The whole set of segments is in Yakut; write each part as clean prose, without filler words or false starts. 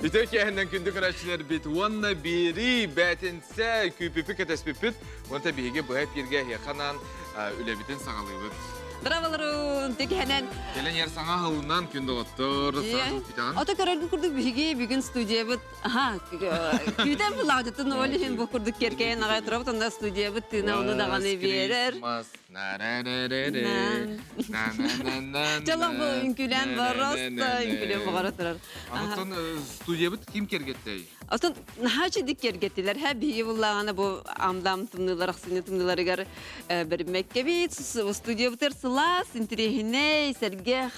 Ити киэһэннэн күндү көрөөччүлэрбит уонна биэрии бээтинсэ күүпүпү кэтэспиппит. Уонна биһиги быһа эпииргэ эһиэхэ анаан үлэбитин саҕалыыбыт. Браваларун тикиһэнэн. Кэлэн иһэр саҥа аһылынан күн доҕоттор, саҥа Ото көрөргү курдук биһиги бүгүн студиябыт аха күүтэн булаҕытын ол иһин бу курдук киэркэйэн аҕай турабыт онно студиябыт тыына ону даҕаны биэрэр. Чолох бу үҥкүүлээн бароста үҥкүүлээн боҕоро турар. Онтон студиябыт ким киэргэттэй? Отон наһаа үчүгдүк киэргэттилэр. Һэ биһиги буллаҕына бу амдам тымныылар ахсынньы тымныыларыгар бэриммэккэбит. Студиябытыгар сылаас, интириэһинэй, сэргэх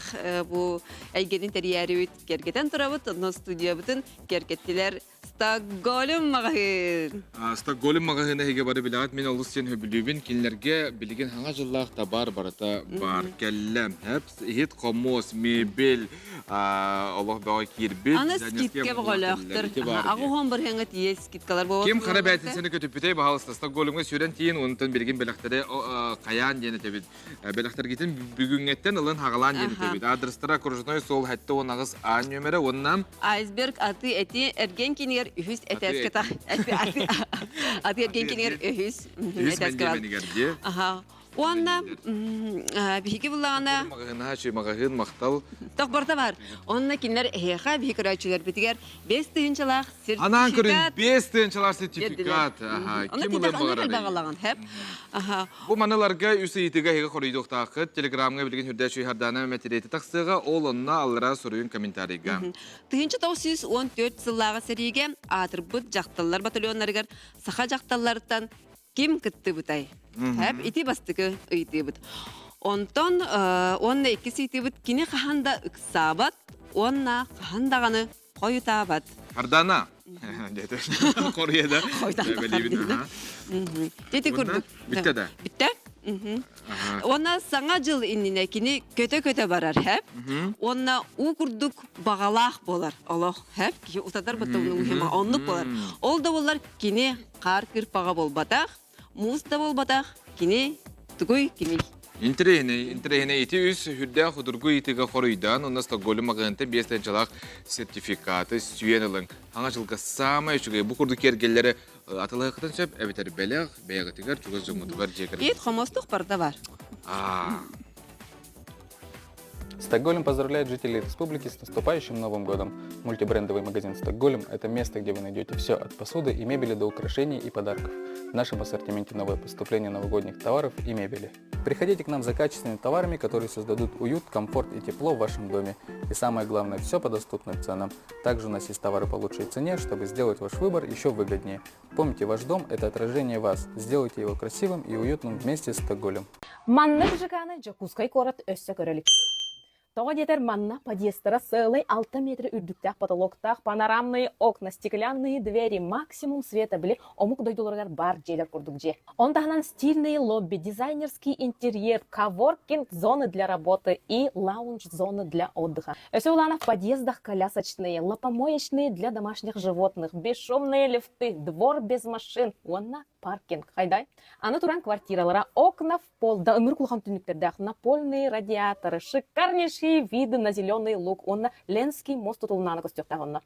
бу эйгэтин тэрийээрибит киэргэтэн турабыт. Онно студиябытын киэргэттилэр Стокгольм маҕаһыын. Стокгольм маҕаһыына эһиги бары билэҕит, мин олус диэн сөбүлүүбүн. Кинилэргэ билигин хаҥа дьыллаах табаар барыта баар кэллэ. Иһит, хомуос, мебель, олох бөҕө киирбит. Аны скидка бөҕөлөөхтөр. Аҕы бырыһыаҥҥа тиийэ скидкалар буолуо. Ким хара бээтинсэни көтүппүтэй, баһаалыста Стокгольмҥа сүүрэн тиийин, онтон билигин бэлэхтэри хайаан диэн этэбит. Бэлэхтэргитин бүгүҥҥэттэн ылан хаҕалаан диэн этэбит. Адрестара окружной суол 78 А нүөмэрэ уонна Айсберг аты эти эрген кинигэр үһүс этээскэ аты эрген кинигэр үһүс этээскэ Аха. Уонна биһиги буллаҕына маҕаһыына чүй маҕаһыын махтал тох барыта бар. Онно кинилэр эһиэхэ биһи көрөөччүлэрбитигэр 5 тыһыынчалаах Анаан көрүн сертификат 5 тыһыынчалаах сертификат. Аха. Онно Ким ылыан баҕарарый? баҕалаҕын хэп. Аха. Бу маныларга үс ыйытыыга эһиги хоруйдуохтааххыт. Телеграмҥа билигин үрдэ Шүйхардаана мэтириэти тахсыаҕа, ол онно аллара суруйун комментарийга. 1914 сыллааҕы сэриигэ аатырбыт дьахталлар батальоннарыгар саха дьахталларыттан ким кыттыбытай? Хэп ити бастакы ыйытыыбыт. Онтон уонна иккис ыйытыыбыт кини хаһан да ыксаабат уонна хаһан даҕаны хойутаабат. Ардана диэтэ. Хоруйа да. Хойутаабат. Дити курдук. Бүттэ да. Бүттэ. Уонна саҥа дьыл иннинэ кини көтө-көтө барар, хэп. Уонна уу курдук баҕалаах буолар олох, хэп. Киһи утатар баттабын оннук буолар. Ол да буоллар кини хаар кырпаҕа буолбатах, муус да буолбатах, кини тугуй кини. Интэриэһинэй, интэриэһинэй ити үс үрдээх судургу ыйытыыга хоруйдаан, уонна Стокгольм маҕаһыынтан биэс тыһыынчалаах сертификаты сүүйэн ылыҥ. Хаҥа дьылга саамай үчүгэй бу курдук киэргэллэри атылаһыаххытын сөп эбэтэр бэлэх бэйэҕитигэр чугас дьоҥҥутугар дьиэ кэргэн. Ит хомостух барда бар. Аа. Стокгольм поздравляет жителей республики с наступающим Новым годом. Мультибрендовый магазин «Стокгольм» – это место, где вы найдете все от посуды и мебели до украшений и подарков. В нашем ассортименте новое поступление новогодних товаров и мебели. Приходите к нам за качественными товарами, которые создадут уют, комфорт и тепло в вашем доме. И самое главное, все по доступным ценам. Также у нас есть товары по лучшей цене, чтобы сделать ваш выбор еще выгоднее. Помните, ваш дом – это отражение вас. Сделайте его красивым и уютным вместе с Стокгольм. Маннык ЖК-ны Дьокуускай куорат өссө көрө илик. Тоҕо диэтэр манна подъездтара сыалай 6 метр үрдүктээх потолоктаах панорамные окна, стеклянные двери, максимум света били омук дойдуларыгар баар дьиэлэр курдук дьиэ. Он таһынан стильные лобби, дизайнерский интерьер, коворкинг зоны для работы и лаунж-зоны для отдыха. Өссө улаана в подъездах колясочные, лапомоечные для домашних животных, бесшумные лифты, двор без машин уонна паркинг. Хайдай. Аны туран квартиралара окна в пол, да ымыр кулахан түннүктэрдээх напольные радиаторы, шикарнейшие виды на зеленый луг уонна Ленский мост тутулунааны көстүөхтээх онно.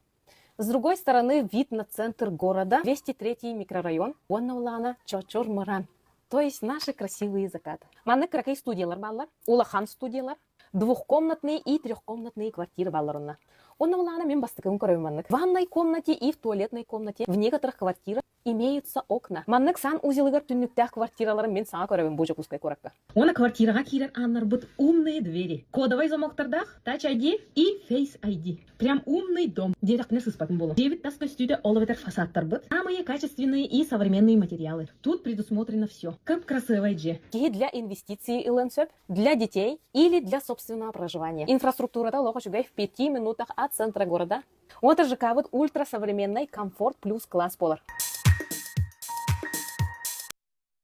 С другой стороны, вид на центр города, 203 микрорайон, уонна улаана Чочор Мыран, то есть наши красивые закаты. Манна кыракый студиялар бааллар, улахан студиялар, двухкомнатные и трехкомнатные квартиры бааллар онно. Онно улаана мин бастакыбын көрөбүн маннык. В ванной комнате и в туалетной комнате в некоторых квартирах имеются окна. Маннык сан-узелыгар түннүктээх квартираларын мин саҥа көрөбүн бу Дьокуускай куоракка. Уонна квартираҕа киирэр ааннарбыт умные двери. Кодовай замоктардаах Touch ID и Face ID. Прям умный дом. Диэтэхпинэ сыспатын буолуо. Дьиэбит тас көстүүтэ ол эбэтэр фасадтарбыт. Самые качественные и современные материалы. Тут предусмотрено все. Как красивая дьиэ. Киһи для инвестиций ылыан сөп, для детей или для собственного проживания. Инфраструктурата олох үчүгэй в пяти минутах от центра города. Вот ЖК-быт ультрасовременный комфорт плюс класс буолар.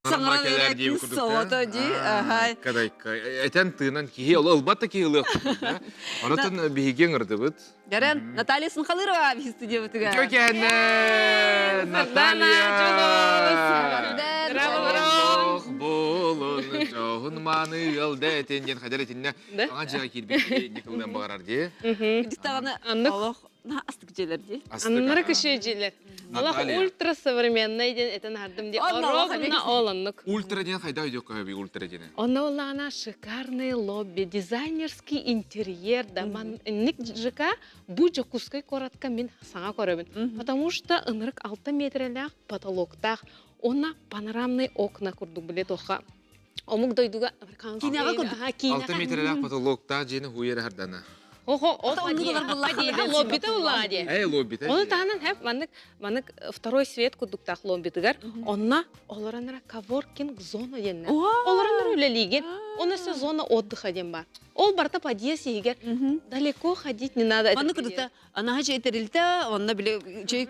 Саҥаран эрэ кыыс соҕото дии. Кадайка. Этэн тыынан киһи ол ылбат да киһи ылыах да. Онотон биһиги ыҥырдыбыт. Дәрен Наталья Сунхалырова биһи студиябытыгар. Көкәнне Наталья! Болун жоһун мааны ыалда этин диэн хадар этинне аңа жыга киирбит никылдан багарар дии. Дик даҕаны олох. Астык дьиэлэр дии. Аннары күшү дьиэлэр. Олох ультра современный диэн этэн аһардым дии. Оровна ол оннук. Ультра диэн хайда өйдүөххэ сөбүй ультра диэни? Онно улаана шикарный лобби, дизайнерский интерьер да маннык ЖК бу Дьокуускай куоратка мин саҥа көрөбүн. Потому что ынырык 6 метрэлээх потолоктаах уонна панорамный окна курдук биле туохха омук дойдуга Киинэҕэ курдук. 6 метрэлээх потолоктаах дьиэни хуйар хардана. Охо, ол лоббита улаа дии. Эй, лоббита. Оны таһынан хэп маннык маннык второй свет курдуктаах лоббитыгар онно олоронара коворкинг зона диэннэр. Олоронор үлэлиигин, онно зона отдыха диэн бар. Ол барта подъезд иһигэр далеко ходить не надо. Маннык курдукта анаһа чэй тэрилтэ, онно били чэй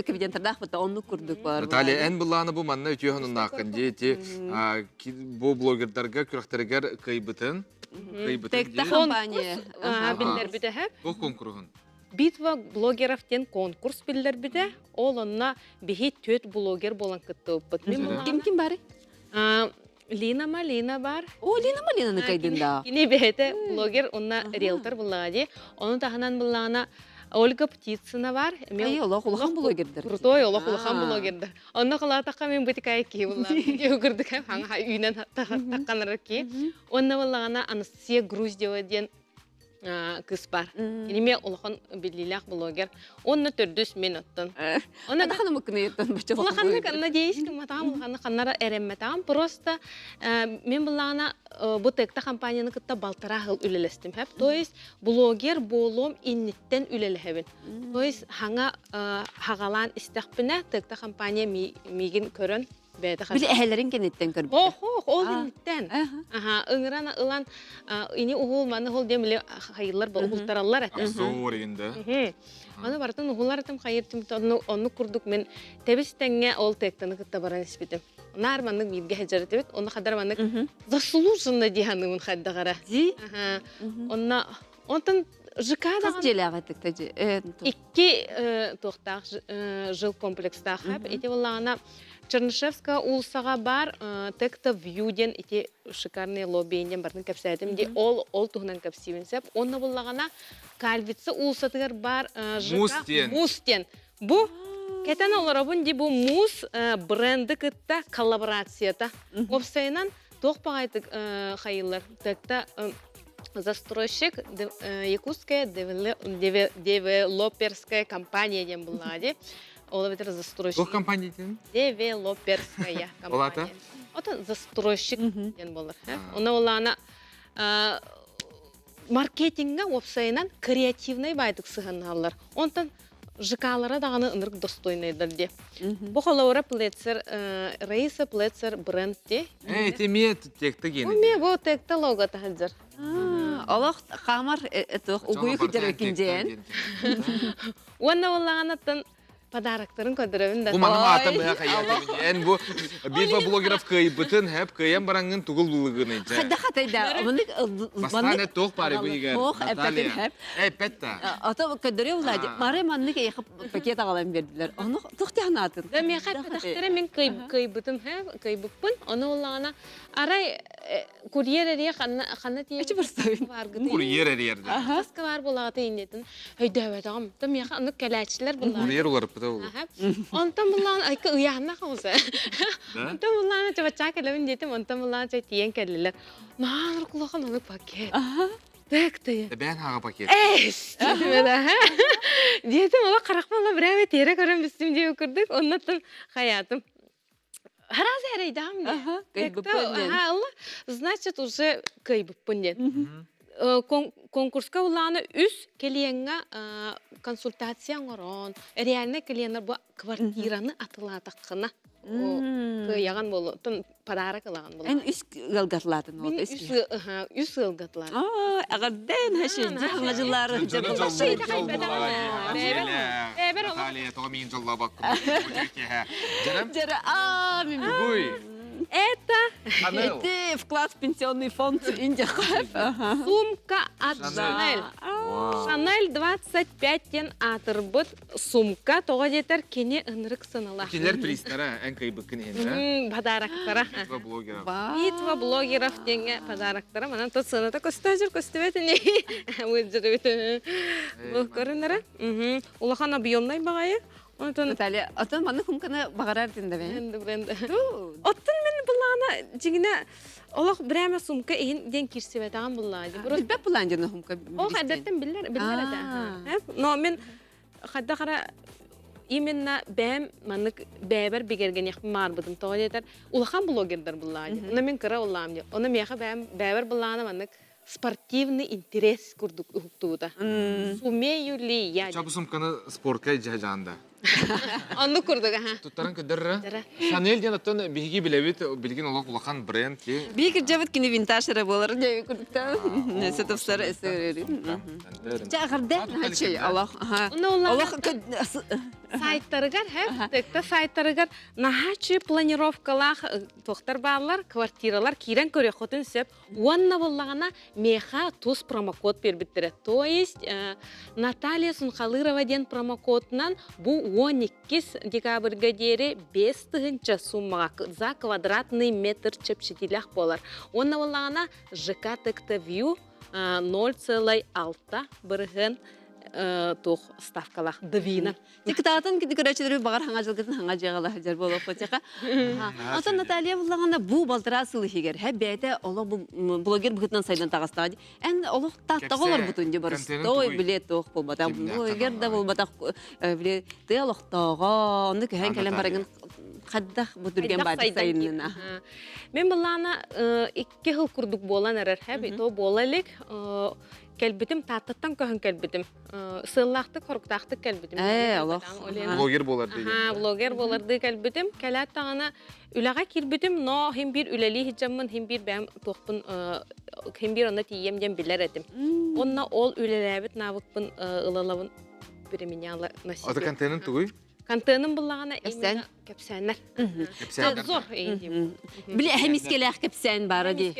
кабинеттардаах бата оннук курдук бар. Наталья, эн былааны бу манна үтүө хонуннааххын дии ити бу блогердарга күрэхтэригэр кыайбытын кыайбытын Текта компания. Биллэрбитэ хэп. Бу конкурсун. Битва блогеров диэн конкурс биллэрбитэ. Ол онно биһи түөрт блогер буолан кыттыбыппыт. Ким ким бары? Лина Малина бар. О, Лина Малинаны кайдын да. Кини бэйэтэ блогер, онна риэлтор буллаҕа дии. Ону таһынан буллаҕына Ольга Птицына бар. Ай, олох улахан блогердер. Крутой, олох улахан блогердер. Онно халаатахха мен бытыкай киһи буллаҕа. Кырдыкай хаҥа үүнэн тахханарар киһи. Онно буллаҕына Анастасия Груздева диэн кыыс бар. Киниме улахан биллиилээх блогер. Онно төрдүс мен оттон. Онно даханы мыккыныйыттан бачча Улаханнык надеюсь гымматаҕым, улаханнык ханнара эрэммэтаҕым. Просто мен буллаҕына бу текта компанияны кытта балтараа сыл үлэлэстим. То есть блогер буолуом инниттэн үлэлэһэбин. То есть хаҥа хагалаан истэхпинэ текта компания миигин көрөн бэйэтэ Били эһэлэрин кэнниттэн көрбүтэ. Ох, ох, ол инниттэн. Аха, ыҥыран ылан ини уһул, маны уһул диэн били хайыллар уһултараллар этэ. Обзор да. Аны барытын уһулар этим хайыр онну оннук курдук мен тэбис тэҥҥэ ол тектаны кытта баран испитим. Наар маннык бииргэ сылдьар онно хадар маннык заслуженно дии саныыбын хайдах эрэ. Ди? Онно онтон ЖК Хас дьиэлээх этик Икки туохтаах жил комплекстаах ити буоллаҕына Чернышевская уулуссаҕа баар Текта Вью диэн ити шикарный лобби диэн барытын кэпсээтим ди ол ол туһунан кэпсиибин сөп онно буллаҕына Кальвица уулуссатыгар баар Муус диэн. Муус диэн бу кэтэн олоробун ди бу муус бренды кытта коллаборацията уопсайынан туох баҕайытык хайыллар Текта застройщик Якутская девелоперская компания диэн буллаҕа дии. Ол эбэтэр застройщик. Туох компания диэн? Девелоперская компания. Отон застройщик диэн буолар. Онно буоллаҕына маркетиҥҥа уопсайынан креативнай баайдык сыһаннааллар. Онтон ЖК-лара даҕаны ынырык достойнайдар дии. Бу холобура Плецер, Раиса Плецер бренд дии. Э, ити эмиэ текта гиэнэ. Эмиэ бу текта лого таһылдьар. Олох хаамар угуйу кыдьар киндиэн. Уонна буоллаҕынаттан подароктарын көрдөрөбүн да. Бу манна маатан быһа хайаатыбын. Эн бу битва блогеров кыайбытын, хэп кыайан бараҥҥын тугул булыгын ичэ. Хадда хатайда. Маннык Бастаан эт туох баары бу игэр. Туох эппэтин хэп. Эппет та. Ото көрдөрүө улаадьы. Мары маннык эйхэ пакет аҕалан бердилер. Ону туох тиһанаатын. Да миэхэ эппэтэхтэрэ мин кыайбытым, хэп кыайбыппын. Ону улаҕана арай курьер эрийэ ханна ханна тиийэн Эчи барсабын. бааргытый. Курьер эрийэрдэ. Хаска баар буолаҕата иннетин өйдөөбөтөҕүм. То миэхэ оннук кэлээччилэр буллаҕа. Курьер уларыппыта болу. Онтон буллаҕын айка ыйаанна хаҕыса. Онтон буллаҕын чабаччаа кэлэбин диэтим, онтон буллаҕын чай тиийэн кэллилэр. Наан кулахан ону пакет. Так тайа. Бээн хаҕа пакет. Эс диэтим элэ. Диэтим ола харахпын ола бирээме тиэрэ көрөн бүстүм диэбит курдук. Оннуттан хаятым. Харазы эрэйдэҕим диэн. Кыайбыппын диэн. Аха, значит уже кыайбыппын диэн. Конкурска улааны үс клиеҥҥа консультация оҥорон, реально клиеннар бу квартираны атылаатаххына кыайаҕын буолу, подарок ылаҕын буолу. Эн үс ыалгатылаатын Мин үс ыалгатылаатын. Аа, эҕэрдэн хашин хаҥа дьыллары Наталья, тоҕо миин дьоллообоккун. Дьара аа Тугуй? Это. Шанел. Ити вклад в пенсионный фонд Индия. Сумка от Шанель. Шанель 25 диэн аатырбыт сумка тоҕо диэтэр кини ынырык сыналаах. Кинилэр призтара эн кыйбыккын иһин, Подароктара. Битва блогеров. Битва блогеров диэҥҥэ подароктара. Манан тут сыаната көстөөжүр көстүбэт ини. Выдерживает. Бу көрүнэрэ. Улахан объемнай баҕайы. Онтон Наталья, оттон маннык хумканы баҕарар дин да бэйэ. Бренд. Оттон мен былаана дьиҥинэ олох брэме сумка иһин диэн киирсибэтэҕим буллаа. Просто Билбэт булаан дьоно хумка. Ол эрдэттэн биллэр биллэр этэ. Но мен хайдах ара именно бэйэм маннык бэйэбэр бигэргэниэхпин баарбытым. Тоҕо диэтэр улахан блогердар буллаа дии. Онно мин кыра улаам дии. Онно миэхэ бэйэм бэйэбэр буллаана маннык спортивный интерес курдук уһуктубута. Сумею ли я? Чабы сумканы спортка жаһаанда. Оннук курдук, аха. Туттаран көдөррө. Шанель диэн оттон биһиги билэбит, билигин олох улахан бренд ки. Бии кырдьабыт кини винтаж эрэ буолар дии курдуктан. Сытыпсар эсэрери. Чэ аҕырда начай олох. Олох Сайттарыгар, хэп, сайттарыгар наһаа планировкалаах туохтар бааллар, квартиралар киирэн көрүөххүтүн сөп. Уонна буоллаҕына миэхэ тус промокод биэрбиттэрэ. То есть Наталья Сунхалырова диэн промокодунан бу 12 декабрьга диэри 5 тыһыынча суммаҕа за квадратный метр чэпчэтиилээх буолар. Уонна буоллаҕына ЖК ТКТ View 0,6 бырыһыан туох ставкалаах двина. Кытаатын көрөөччүлөрү баҕар хаҥа дьылгытын хаҥа дьиэҕэ сылдьар буолуохпутуха. Онтон Наталья буллаҕына бу балтараа сыл иһигэр һэ бэйэтэ олох бу блогер быһыытынан сайдан таҕыстаҕа дии. Эн олох тааттаҕа олорбутун дии боростуой биле туох буолбатах блогер да буолбатах биле тыа олохтооҕо онну көһөн кэлэн барыгын хайдах бу түргэн баадык сайыннына. Мен былаана 2 жыл курдук буолан эрэр хэби то буола илик кэлбитим Тааттаттан көһөн кэлбитим сыаллаахтык хоруктаахтык кэлбитим. Ээ, олох. Блогер буолар дии. Блогер буолардыы кэлбитим. Кэлээт даҕаны үлэҕэ киирбитим, но хим биир үлэлии сылдьаммын, хим биир бэйэм туохпун хим биир онно тиийиэм диэн билэр этим. Онно ол үлэлээбит навыкпын ылалабын применяла на себе. Ата контентын тугуй? Контентын буллаҕына именно кэпсээннэр. Кэпсээннэр. Обзор. Били эһэмискэлээх кэпсээн баара дии.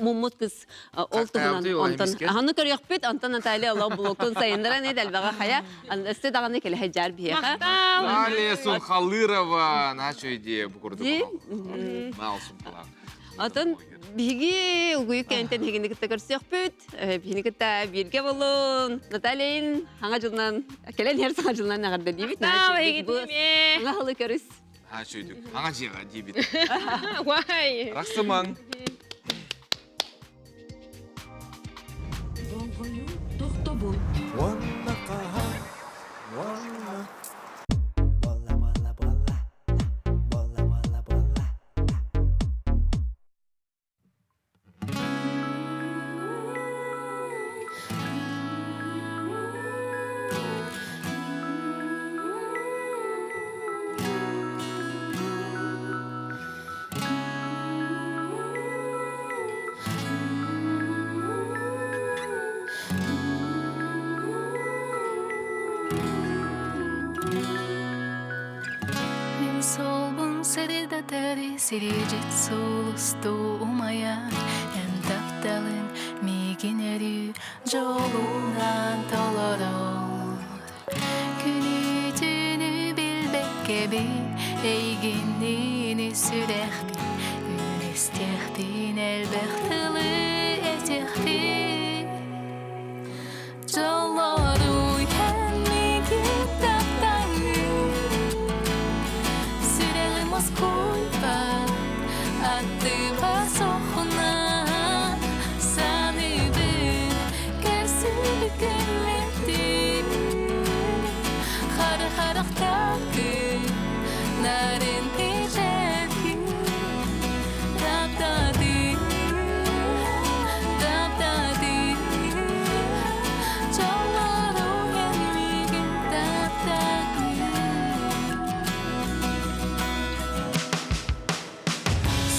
Муммут кыз ол туһунан онтон аһаны көрүөхпүт, онтон Наталья олох блокун сайыннаран элбэҕэ хайа өссө даҕаны кэлэһэ жаар биһиэхэ. Наталья Сунхалырова наша идея бу курдук. Мал сумкалаах. Отон биһиги угуйук кэнтэн хигини кытта көрсүөхпүт, биһини кытта бииргэ болун. Наталья хаҥа дьылынан кэлэн иһэр саҥа дьылынан эҕэрдэ диибит. Хаҥа хылы көрүс. Ха чөйдүк. Хаҥа дьиэҕэ диибит. Вай. Рахсымаң. Болҕойуу тохтобул. Уонна хаһан, уонна Буолла, буолла, буолла. Буолла, буолла, буолла. Мин суолбун сирдэтэр сирдьит сулустуу умайар эн тапталын миигин өрүү дьолунан толорор Күнү-түүнү билбэккэбин эйигинниин сүрэхпин үллэстиэхпин элбэх тылы этиэхпин Дьоллоруй эн миигин таптаҥҥын сүрэҕим уоскуйбат аттыбар суоххуна саныыбын көрсүбүт күммүтүн хара харахтааххын нарын мичээргин таптаатым таптаатым дьоллоруй эн миигин таптаатым.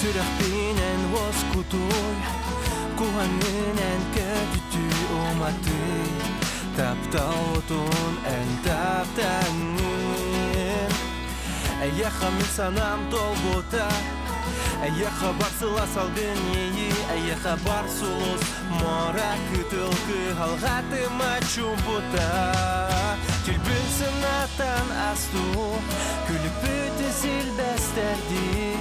Сүрэхпинэн уоскутуй, куһаҥҥынан көтүтүү уматый, таптал уотун эн таптаҥҥын. Эйиэхэ мин санаам толбута. Эйиэхэ бар сыла салгын иэйии, эйиэхэ бар сулус Мора кытыл кыһалҕатыма чуумпута Түлбүн сынатан астуу Күлүкпүтүн силбэстэрдии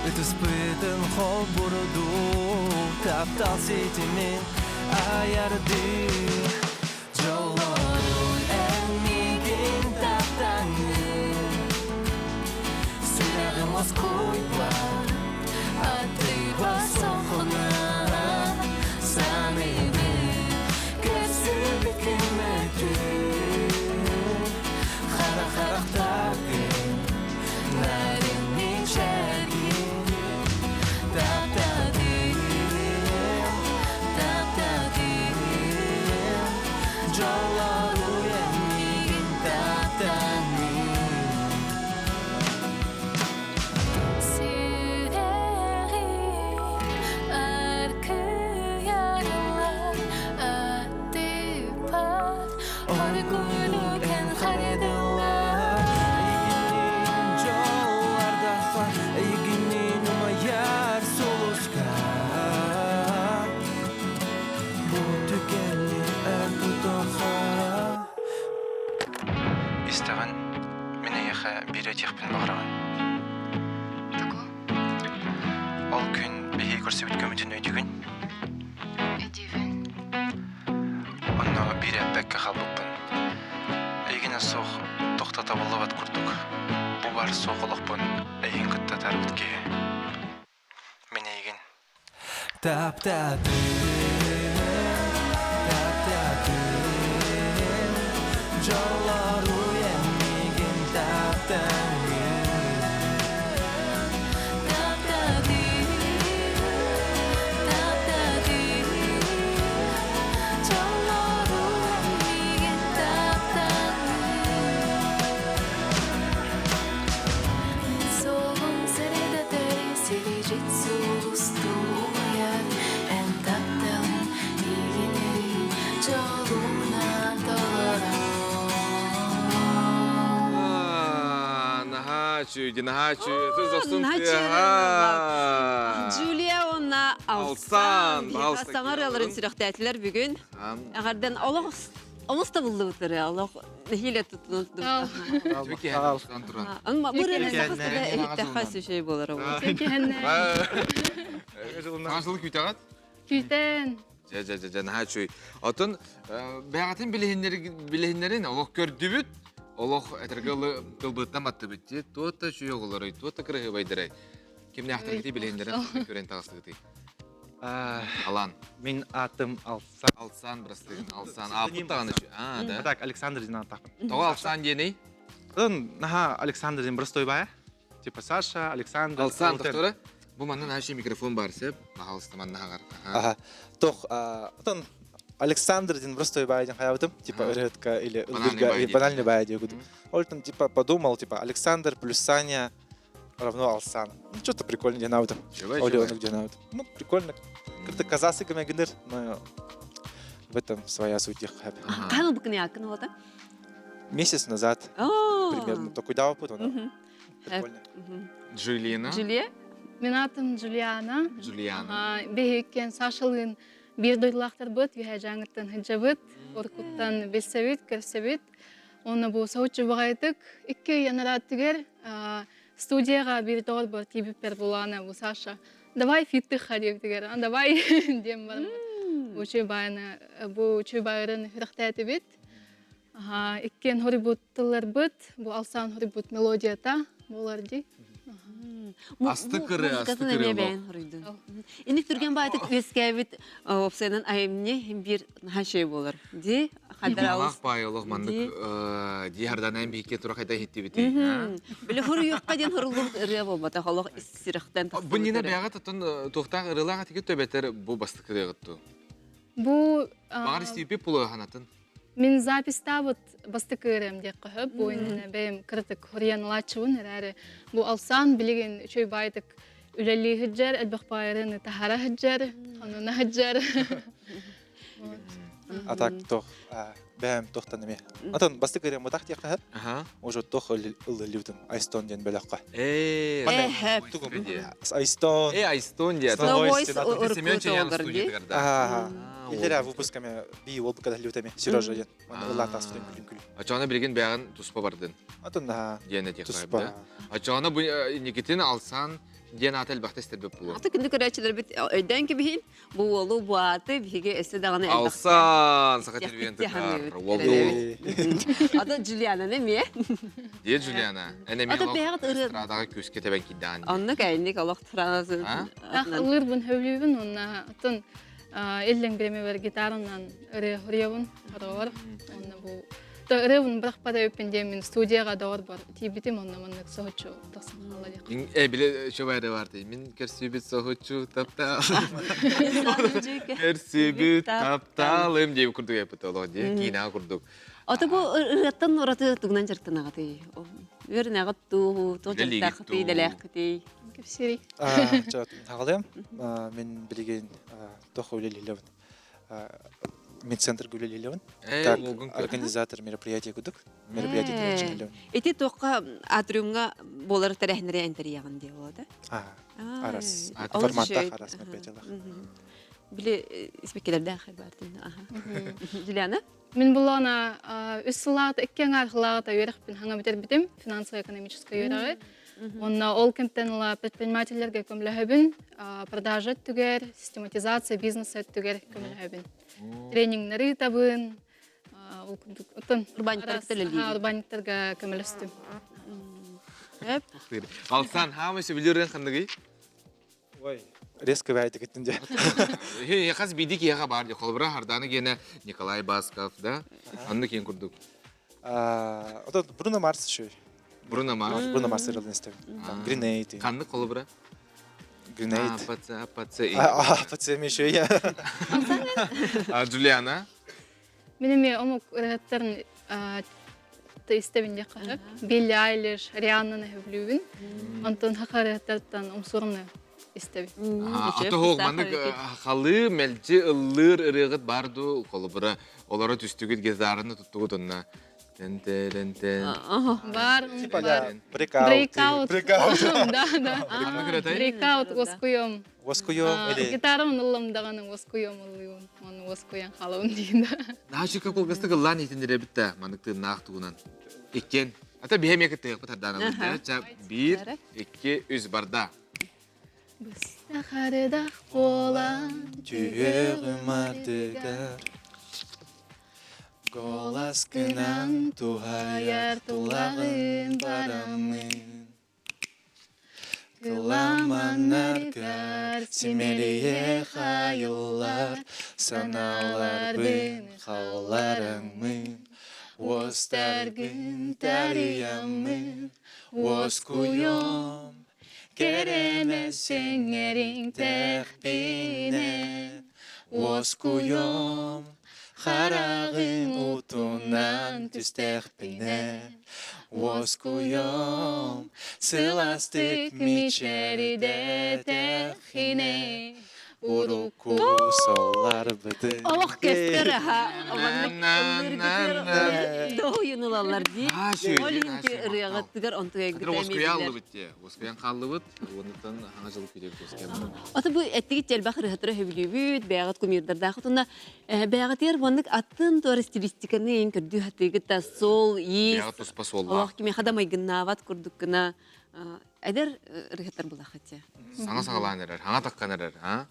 Ытыспытын холбурдуу Таптал ситимин аярдыы Дьоллоруй эн миигин таптаҥҥын Сүрэҕим уоскуйбат Атыыба сохуна Саныыбын Көрсүбүт күммүтүн Хара харахтаргын Нарын мичээргин Таптадым Таптадым Дьоллоруй эн миигин таптаҥҥын Сүрэҕи аркыйарылар аттыппат Оргуйдукен харыдылар Эйигинниин дьоллордоххо Эйигинниин умайар сулуска Бу түгэни эр тутуха Истэҕин, мин эйиэхэ биир этиэхпин баҕарабын. Тугу? Ол күн биһиги көрсүбүт көмөтүн өйдүүгүн? Өйдүүбүн. Онно биир эппэккэ хаалбыппын. Эйигинэ суох тохтотобуллубат курдук. Бу баар суох олохпун эйигин кытта атаарбыт киһи. Мин эйигин Таптадым, таптадым, дьоллоруй эн миигин таптаҥҥын. Таптадым, таптадым, дьоллоруй эн миигин таптаҥҥын. Солун сирэдэтэр сирижит сулустуйар эн тапталын миигин дьолунан толорор. Наһаа үчүгэй, наһаа үчүгэй. Созохсун Наһаа Джулия уонна Алсан, Алсан пожалуйста, саҥа ырыаларын сүрэхтээтилэр бүгүн. Эҕэрдэн олох олус табыллыбыттары олох нэһиилэ тутунан Бу ырыаны сахастыга иһиттэххэ үчүгэй буолар Саҥа сылы күүтэҕит? Күүтэн. Дьэ, дьэ, дьэ, дьэ, наһаа үчүгэй. Отон бэйэҕитин билиһиннэрин олох көрдүбүт, олох этэргэ тылбыттан баттыбыт дии. Туох да үчүгэй оҕолорой, туох да кыраһыабайдарай. Кимнээхтэргитий билиһиннэрин көрөн таҕыстыгытый? Алан. Мин атым Алсан. Алсан, бырастыгын, Алсан. Ааппыт даҕаны А, да. Так, Александр диэн ааттаахпын. Тоҕо Алсан диэний? Наһаа Александр диэн простой баайа. Типа Саша, Александр. Алсан, тохтора. Бу манна наша микрофон бар сеп. Пожалуйста, манна хаҕар. Ага. Тох, отон Александр диэн простой баайа диэн хайабытым. Типа ырыһытка или ылгырга банальный баайа диэн Ол там типа подумал, типа Александр плюс Саня равно Алсан. Ну, что-то прикольно диэн аабытым. Оленок диэн аабытым. Ну, прикольно. Как-то казасы гыныр, но в этом своя суть. Хаһан ылбыккын якын ота? Месяц назад примерно. Только куда опыт, она прикольно. Джулина. Джулия? Мин атым Джулиана. Джулиана. Биһиккен Сашалыын биир дойдулаахтарбыт, үһэ дьааҥыттан сылдьабыт, уруккуттан билсэбит, көрсөбүт. Уонна бу соһуччу баҕайытык икки ый анарааттыгар студияҕа биир доҕорбор тиийбиппэр булаана бу Саша давай фиттыхха диэбитигэр давай диэн баран бу үчүгэй баайыны бу үчүгэй баайырын үрэхтээтибит иккиэн хоруйбут тылларбыт бу алсаан хоруйбут мелодията буолар дии Асты кыры, асты кыры бэйэн хоруйдун. Инник түргэн баайтык үөскээбит опсайынан айымньы биир наһаа шей буолар. Ди Хадаралах баай олох маннык ди харданайын биһикке тура хайда иһиттибити. Били хоруйуохха диэн хоруллубут ырыа буолбатах олох ис сүрэхтэн Бу Нина бэйэҕэ тотон туохтаах ырыалаах атыгы төбөтөр бу бастакы ырыаҕытту. Бу Баҕар истиипи пулуоханатын. Мин запистаабыт бастакы ырыам диэххэ сөп. Бу иннинэ бэйэм кыратык хоруйан ылааччыбын эрээри бу алсаан билигин үчүгэй баайдык үлэлии сылдьар, элбэх баайырыны таһара сылдьар, онуна сылдьар. А так то. Бэм тохтан эме. Атын бастык ырыам бытах диэххэ Аха. Уже тох ыллыбытым Айстон диэн бөлөххө. Э. Тугум Айстон. Э, Айстон диэн. Voice Семен Чаян студиятыгар да. Илдерэ выпусками би ол букада лютами Сережа диэн. Ыллаатаас күлүм күлүм. Ачаана билигин бэҕин туспа бардын. Атын диэн этиэх да. Ачаана бу Никитин алсан диэн аата элбэхтэ истэрбит буолуо. Аты күндү көрөөччүлэрбит өйдөөн кэбиһин бу уолу бу ааты биһиги өссө даҕаны Алсан саха телевизион уолу. Ата Джулиананы эмиэ. Дие Джулиана. Эн эмиэ Ата бэйэҕит ырыа эстрадаҕа күүскэ тэбэн киирдэҕин. Оннук эйник олох туранасын. Ылыырбын сөбүлүүбүн уонна оттон иллэҥ бириэмэбэр гитаранан ырыа хоруйабын хороҕор уонна бу ырыабын бырахпата эбиппин диэн студияҕа доҕорбор тиийбитим онно маннык соһуччу тахсан хаалла диэх. Э биле шөбайда бар дии. Мин көрсүбүт соһуччу таптал. Көрсүбүт тапталым диye курдук эппит олох дии. Киинэҕэ курдук. Ото бу ырыаттан ураты тугунан дьарыктанаҕытый? Үөрэнэҕит дуу, туох дьарыктааххытый, идэлээххитий? Кэпсиэрий. Хаҕалыам. Мин билигин тох үлэлиилэбин. Медцентрга үлэлиилэбин. Так, организатор мероприятия кудук. Мероприятие тэрийээччилэбин. Ити туохха атриумҥа буолар тэрээһиннэри энтерийэҕин диэ буолла Арас. Форматтаах арас мероприятиялаах. Били испеккелердээх баартын. Juliana? Мин буллаҕына үс сыллааҕыта икки аҥаар сыллааҕыта үөрэхпин хаҥа бүтэрбитим финансово-экономическай үөрэҕи. Уонна ол кэмтэн ыла предпринимателлэргэ көмөлөһөбүн, продажа өттүгэр, систематизация бизнеса өттүгэр көмөлөһөбүн. Тренингнэри ыытабын, ол курдук оттон урбаанньыктарга көмөлөстүм. Алсан, хаамай сөбүлүүр ханныгый? Ой, резко бэйдикиттин дьэ. Хас биирдии киһиэхэ баар дии. Холобура, Харданы гиэнэ Николай Басков, да? Оннук киэн курдук. Ото Бруно Марс еще. Бруно Марс. Бруно Марс ырылын истэбин. Там Гренейд. Ханнык холобура? Гренейд. АПЦ, АПЦ. АПЦ еще я. Джулиана? Мин эмиэ омук ырыһыттарын истэбин диэххэ сөп. Билли Айлиш, Рианнаны сөбүлүүбүн. Онтон саха ырыһыттарыттан умсуурумну истэбин. Ата хоох маннык халыы мэлдьи ыллыыр ырыаҕыт бар дуу холобура олоро түстүгүт гитараны туттугут онно тен тен тен Бар, Типа бар. Breakout. Breakout. Да, да. Ханнык Breakout уоскуйом. Воскуйом или Гитарам ыллам даҕаны уоскуйом ыллыыбын. Оны уоскуйан хаалабын диин да. Наачыка кулгастык ыллаан иһитиннэрэбит да маннык тыыннаах тугунан. Иккиэн. Ата биһэ эмиэ кыттыахпыт ардаанабыт. Ча биир, икки, үс барда. Быстах арыдах буолан Түһүөҕүм ардыгар Голаскынан туһайар тулаҕын бараммын Кыламаннаргар симэлийэ хайыллар санааларбын халлараҥмын уостаргын тарыйаммын уоскуйом кэрэмэ сэҥэриҥ тэхпинэ уоскуйом хараҕын утунан түстэхпинэ Уоскуйом, сыластык мичээрдэтэххинэ, урукку солларбытын Олох көстөр аха маннык доһуйун ылаллар дии. Ол иһин ырыаҕыттыгар онтугайгыта Уоскуйа аллыбыт дии. Уоскуйан хааллыбыт. Уонуттан хаҥа жылы күтөбүт уоскуйан. Ото бу эттигит элбэх ырыһатыра сөбүлүүбүт, бэйэҕит кумирдардаахыт уонна Бэйэҕитигэр маннык атын туора стилистиканы эн көрдүү сатыыгыт да суол, иис, Бэйэҕит туспа суоллаах. олох кимиэхэ да майгыннаабат курдук гына эдэр ырыһыттар булахыт Саҥа саҕалаан эрэр, хаҥа таххан эрэр, а?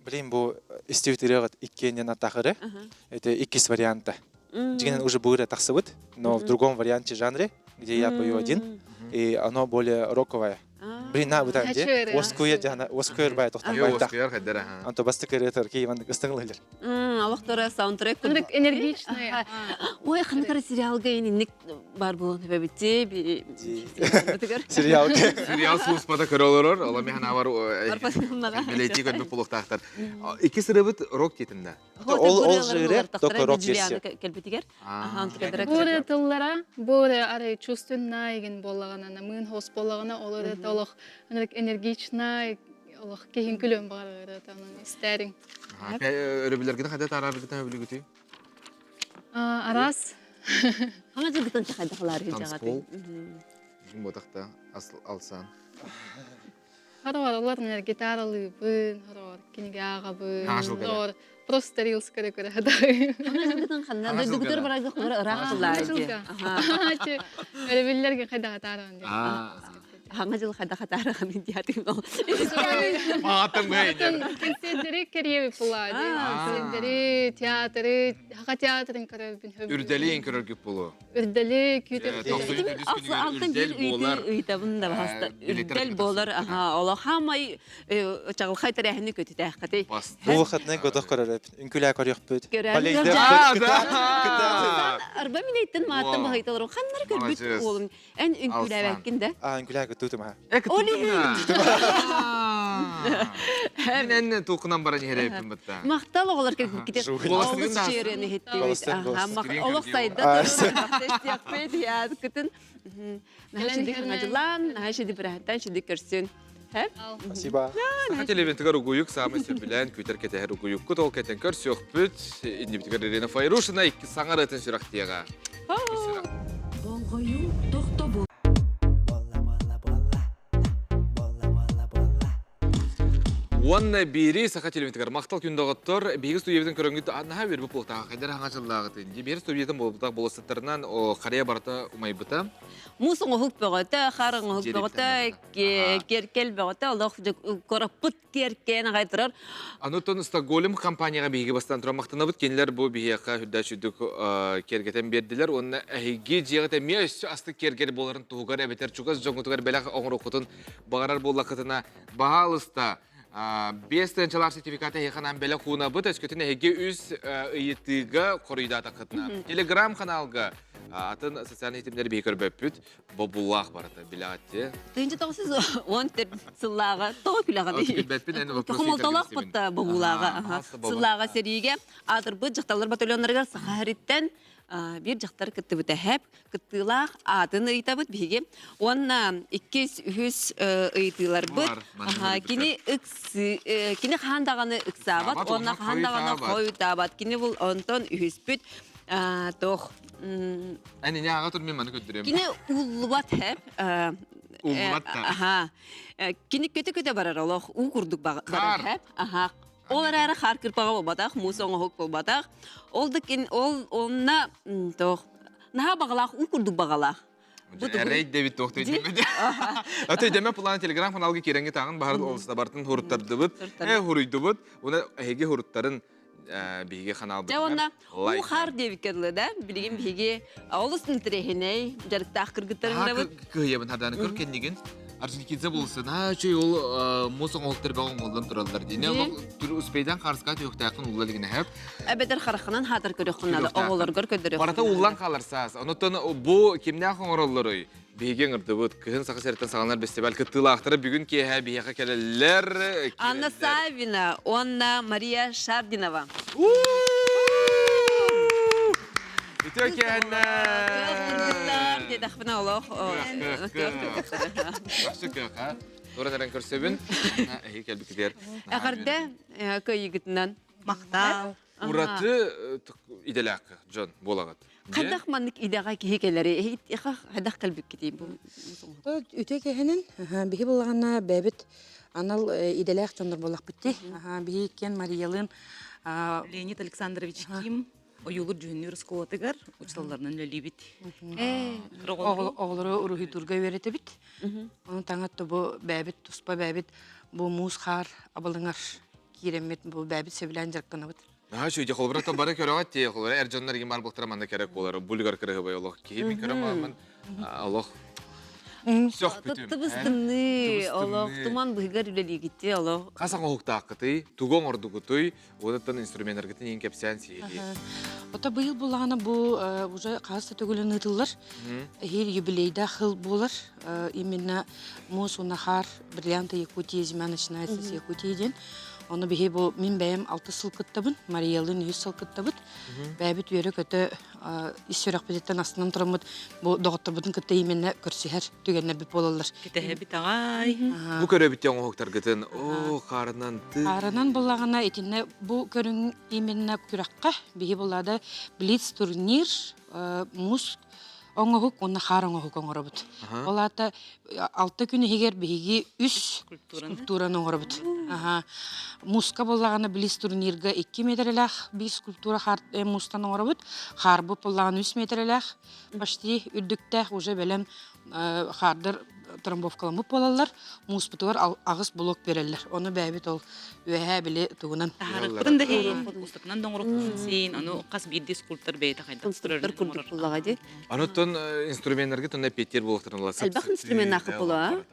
Блин, бу истибит ырыаҕыт иккиэннэн атахыры. Это иккис варианта. Дьиҥинэн уже бу ырыа тахсыбыт, но в другом варианте жанре, где я пою один, и оно более роковое. Блин, на бутан де. Оскуя жана, оскуя бай тохтан бай так. Оскуяр хайдара. Анто басты кырытар ки Иван ыстыңлылар. Олохтора саундтрек. Ынырык энергичный. Ой, ханыкара сериалга инник бар буолан хөбөбүтти. Сериал. Сериал службада көрө олорор, ола механ авар билети көрбүт булуктаахтар. Икки сырыбыт рок тетинде. Ол ол жире только рок версия. Келбитигер. Буре тыллара, буре арай чувственная ген боллагана, мын хос боллагана, ол эрэ олох энергичная, олох киһин күлүм баҕарар онон истээриҥ. Өрөбүлэргин хайда таараргытын өбүлүгүтүй? Араас. Хаңа жылгытын чахайдахалар Танцпол. Ботахта алсан. Хороор олор нер гитаралыыбын, хороор кинигэ ааҕабын, хороор просто рилс көрө көрө хадайын. Хаңа жылгытын ханна дойдугутар барайга хонор ыраах тыллаа. Өрөбүллэргэ хайдаҕа тааран диэн. Хаҥа жыл хайда хатаарахын диятым. Маатым Кэнсиэрдэри кэриэби пулаа Кэнсиэрдэри, театры, хака театрын көрөбүн. Үрдэлиин көрөргүт болу. Үрдэли күүтэр. Алтын биир ыйытабын да баста. Үрдэл болар, аха, олох хамай чаҕылхай тэрээһини көтүтээххэтий. Бу выходный готов көрөрөп. Үҥкүлээ көрүөхпүт. Арба минейтен мааттан баһыйталарым ханнары көрбүт уолум. Эн үҥкүүлээбэккин да? Аа, үҥкүүлээ көттүүтүм аа. Мин эн туукунан баран иһэрээппин бытта. Махтал оҕолор кэлбиккитин олус чиэрэн иһиттибит. Олох сайда турар яаткытын. Наһаа шиди хаҥадьылаан, наһаа шиди быраһаттан шиди көрсүн. Спасибо. Саха телевизорыгар угуйук саамай сөбүлээн күүтэр кэтэһэр угуйуккут ол кэтэн көрсүөхпүт. Иннибитигэр Ирина Файрушина икки саҥа ырыатын сүрэхтиэҕэ. Болҕойуу тохтобул. Уонна биири саха телевизорыгар махтал күн доҕоттор биһиги студиябытын көрөҥҥүт наһаа үөрбүт буолтаах хайдар хаҥа дьыллааҕытын дии биир студиятын буолбутах болуоссаттарынан харыйа барыта умайбыта Муус оҥоһук бөҕөтө, хаар оҥоһук бөҕөтө, киэркэл бөҕөтө, олох кораппыт киэркээн аҕай турар. Анутан Стокгольм компанияҕа биһиги бастаан туран махтанабыт. Кинилэр бу биһиэхэ үрдээч үрдүк киэргэтэн биэрдилэр. Уонна эһиги дьиэҕит эмиэ өссө астык киэргэл буоларын туһугар эбэтэр чугас дьоҥҥутугар бэлэх оҥоруоххутун баҕарар буоллаххытына, баһаалыста 5 тыһыынчалаах сертификат эһиэхэ анаан бэлэх уунабыт. Өскөтүн эһиги үс ыйытыыга хоруйдаатаххытына. Телеграм-каналга атын социальнай ситимнэри биһи көрбөппүт. Бобулаах барыта билэҕит 1914 сыллааҕа тоҕо күлэҕиний? Билбэппин эн вопрос Хомолтолоох батта бобуулааҕа. Сыллааҕа сэриигэ аатырбыт дьахталлар батальоннарыгар Саха сириттэн биир дьахтар кыттыбыта хэп кыттыылаах аатын ыйытабыт биһиги уонна иккис үһүс ыйытыыларбыт кини кини хаһан даҕаны ыксаабат уонна хаһан даҕаны хойутаабат кини бұл онтон үһүспүт туох Эн ини ааҕа тур мин маны көрдөрүөм. Кини ууллубат хэп. Ууллубат да. Аха. Кини көтө-көтө барар олох уу курдук барар хэп. Аха. Ол эрээри хаар кырпаҕа буолбатах, муус оҥоһук буолбатах. Ол да кин ол онно тоох наһаа баҕалаах уу курдук баҕалаах. Эрэй дэбит туох төйдөмөт. Өтөйдөмө план телеграм каналга киирэнги тағын баһар олустабартын хуруттардыбыт, э хуруйдубут. Уна эһиги хуруттарын биһиги ханаалбытыгар Дьэ уонна уу хаар диэбиккэ дылы да, билигин биһиги олус интэриэһинэй дьарыктаах кыргыттарындабыт. Кыһыйабын харданы көр кэннигин. Орджоникидзе булсын, аа чөй ол мус оҥоһуктар бөҕө оҥоллон тураллар дине. Ол успейдан харыска түөхтээххин улла дигин эһэп. Эбэтэр хараххынан хаатар көрөххүн надо, оҕолоргор көрдөрөххүн. Барыта уллан хаалар саас. Онуттан бу кимнээх оҥороллоруй? Биһиги ыҥырдыбыт. Кыһын Саха сириттэн саҕаланар бэстибээл кыттыылаахтара бүгүн киэһэ биһиэхэ кэлэллэр. Анна Саввина уонна Мария Шардинова. Үтүө киэһэннэр! Диэтэхпинэ олох Чахчы кыах, а? Туран эрэн көрсөбүн. Эһиги кэлбиккитигэр. Эҕэрдэ кыайыгытынан. Махтал. Ураты идэлээх дьон буолаҕыт. Хайдах маннык идэҕэ киһи кэлэри хайдах кэлбиккитий бу Үтө киһинин биһи буллаҕына бэйэбит анал идэлээх дьоннор буоллахпыт дии. Биһи иккиэн Мариялыын Леонид Александрович Ким ойуулур дьүһүннүүр оскуолатыгар учууталларынан үлэлиибит. Оҕолору уруһуйдуурга үөрэтэбит. Ону таҥа бу бэйэбит туспа бэйэбит бу муус хаар абылыҥар киирэммит бу бэйэбит сөбүлээн дьарыктанабыт. Наһаа үчүгэй холобура то бары көрөҕөт тиэ холобура эр дьоннор игин бар буолтара манна керек буолар булгар кырыһыбай олох киһи мин көрөм ааммын олох сөхпүтүм Тыбыстымныы олох туман быһыгар үлэлиигитти олох хас оҥоһуктааххытый тугу оҥордугутуй уонаттан инструменнаргытын иин кэпсээн сиһилии Ото быйыл буллаҕына бу уже хас да төгүлүн ыытыллар. Эһиил юбилейдаах хыл буолар. Именно муус уонна хаар бриллианты Якутии зима начинается с Якутии диэн. Ону биһи бу мин бэйэм алты сыл кыттабын, Мариялыын үһүс сыл кыттабыт. Бэйэбит үөрэ-көтө ис сүрэхпититтэн астынан тураммыт бу доҕотторбутун кытта именно көрсүһэр түгэннэрбит буолаллар. Кэтэһэбит аҕай. Бу көрөбүт оҥоһуктаргытын оо хаарынан ты. Хаарынан буллаҕына итиннэ бу көрүҥ именно күрэххэ биһи буллаада блиц турнир муус оҥоһук уонна хаар оҥоһук оҥоробут. Ол аата алта күн иһигэр биһиги үс скульптураны оҥоробут. Мууска буоллаҕына блиц турнирга 2 метрэлээх биир скульптура хаар муустан оҥоробут. Хаарбыт буоллаҕына 3 метрэлээх почти үрдүктээх уже бэлэм хаардар трамбовкаламмыт буолаллар. Мууспутугар аҕыс блок биэрэллэр. Ону бэйэбит ол үөһээ били тугунан Таһаарыахпытын да иһин, устатынан да оҥоруохпутун син, ону хас биирдии скульптор бэйэтэ хайдах Конструктор курдук буллаҕа дии. Онуттан инструменнаргыт онно эппиэттиир буолуохтарын ыла Элбэх инструменнаах була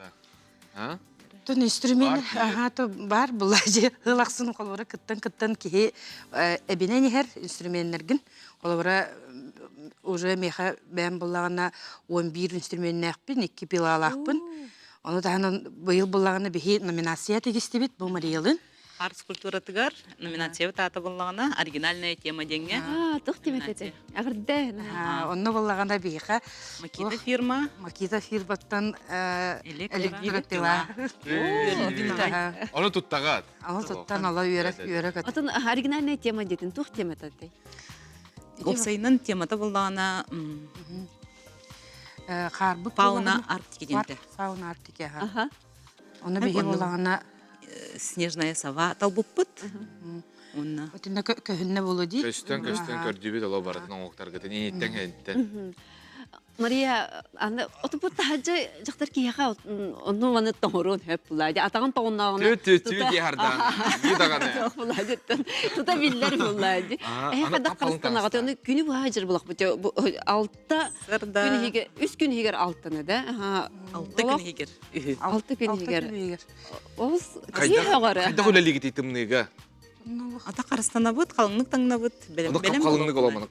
а? Тон инструмент аха то бар була же ылахсын холобура кыттан кыттан киһи эбинэн иһэр инструменнэргин холобура уже миэхэ бэйэм буллаҕына 11 инструменнээхпин икки пилалаахпын ону таһынан быйыл буллаҕына биһи номинация тигистибит бу Мариялын Арт скульптуратыгар номинациябыт аата буллаҕына оригинальная тема диэҥҥэ. Аа, туох тиэмэтэ этэ? Эҕэрдэ. Онно буллаҕына биһиэхэ Макита фирма. Макита фирматтан электропила. Ону туттаҕат. Ону туттан ала үөрэ үөрэ көт. Отон оригинальная тема диэтин туох темата этэй? Уопсайынан темата буллаҕына Хаарбыт фауна Арктики диэнтэ. Фауна Арктики. Аха. Ону биһи буллаҕына Снежная сова талбыппыт. Уонна Отинна көһүннэ болу дии. Көстөн көстөн көрдүбүт оло барытын оҥоктаргытын иниттен хэнтен. Мария, аны отупут таһаджа дьахтар киһиэхэ онну маны тоҥоруон хөп була. Атаҕын тоҕуннаҕына Тү тү тү дии хардаан. Дии даҕаны. Тута биллэр буолла ди. Эһэ хадах харыстанаҕат оны күнү быһа жыр булах бут. Алта күн иһигэр үс күн иһигэр алтаны да. Алта күн иһигэр. Алта күн иһигэр. Олус киһи Хайдах үлэлиигитий тымныыга? Ата харыстанабыт, халыҥнык таҥнабыт, бэлэм Халыҥнык оломаны.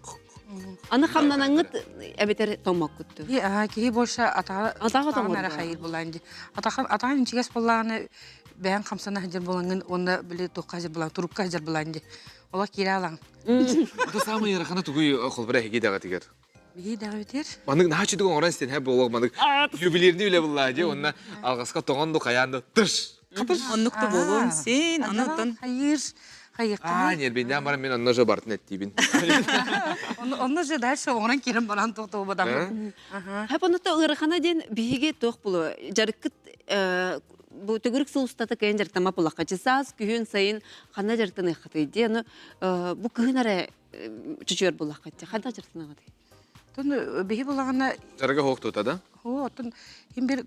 Аны хамнанаҥҥыт эбэтэр тоҥмоккутту. Киһи больше атаҕа Атаҕа тоҥор. эрэ хайыр булаан ди. Атаҕа атаҕа инчигэс буоллаҕына бэйэҥ хамсана сылдьар буолаҥҥын уонна били туохха сылдьар булаан турукка сылдьар булаан ди. Олох киирэ алаҥ. Это самый ыарахана тугуй холбура эһиги даҕатыгар. Биһи даҕабытыр. Маннык наһаа чудук оҥорон истэн һэ буолуох маннык ювелирный үлэ буллаа дии уонна алҕаска тоҥон ду хайаан да тыш Хатыш. Оннук да буолуон син, онон хайыр хайыхха. Аа, нербиннээн баран мин онно же бартын эттиибин. Онно же дальше оҥорон киирэн баран тохтобутам. Хап онно ыарахана диэн биһиги туох булу жарыккыт бу төгүрүк сыл устата кыйын дьарыктама булахха саас күһүн сайын ханна дьарыктаныаххытый диэн бу кыһын эрэ чучуйар булаххыт ханна дьарыктанаҕытый Тон биһи булаҕына Жарга хоохтута да? Хоо, оттон им бир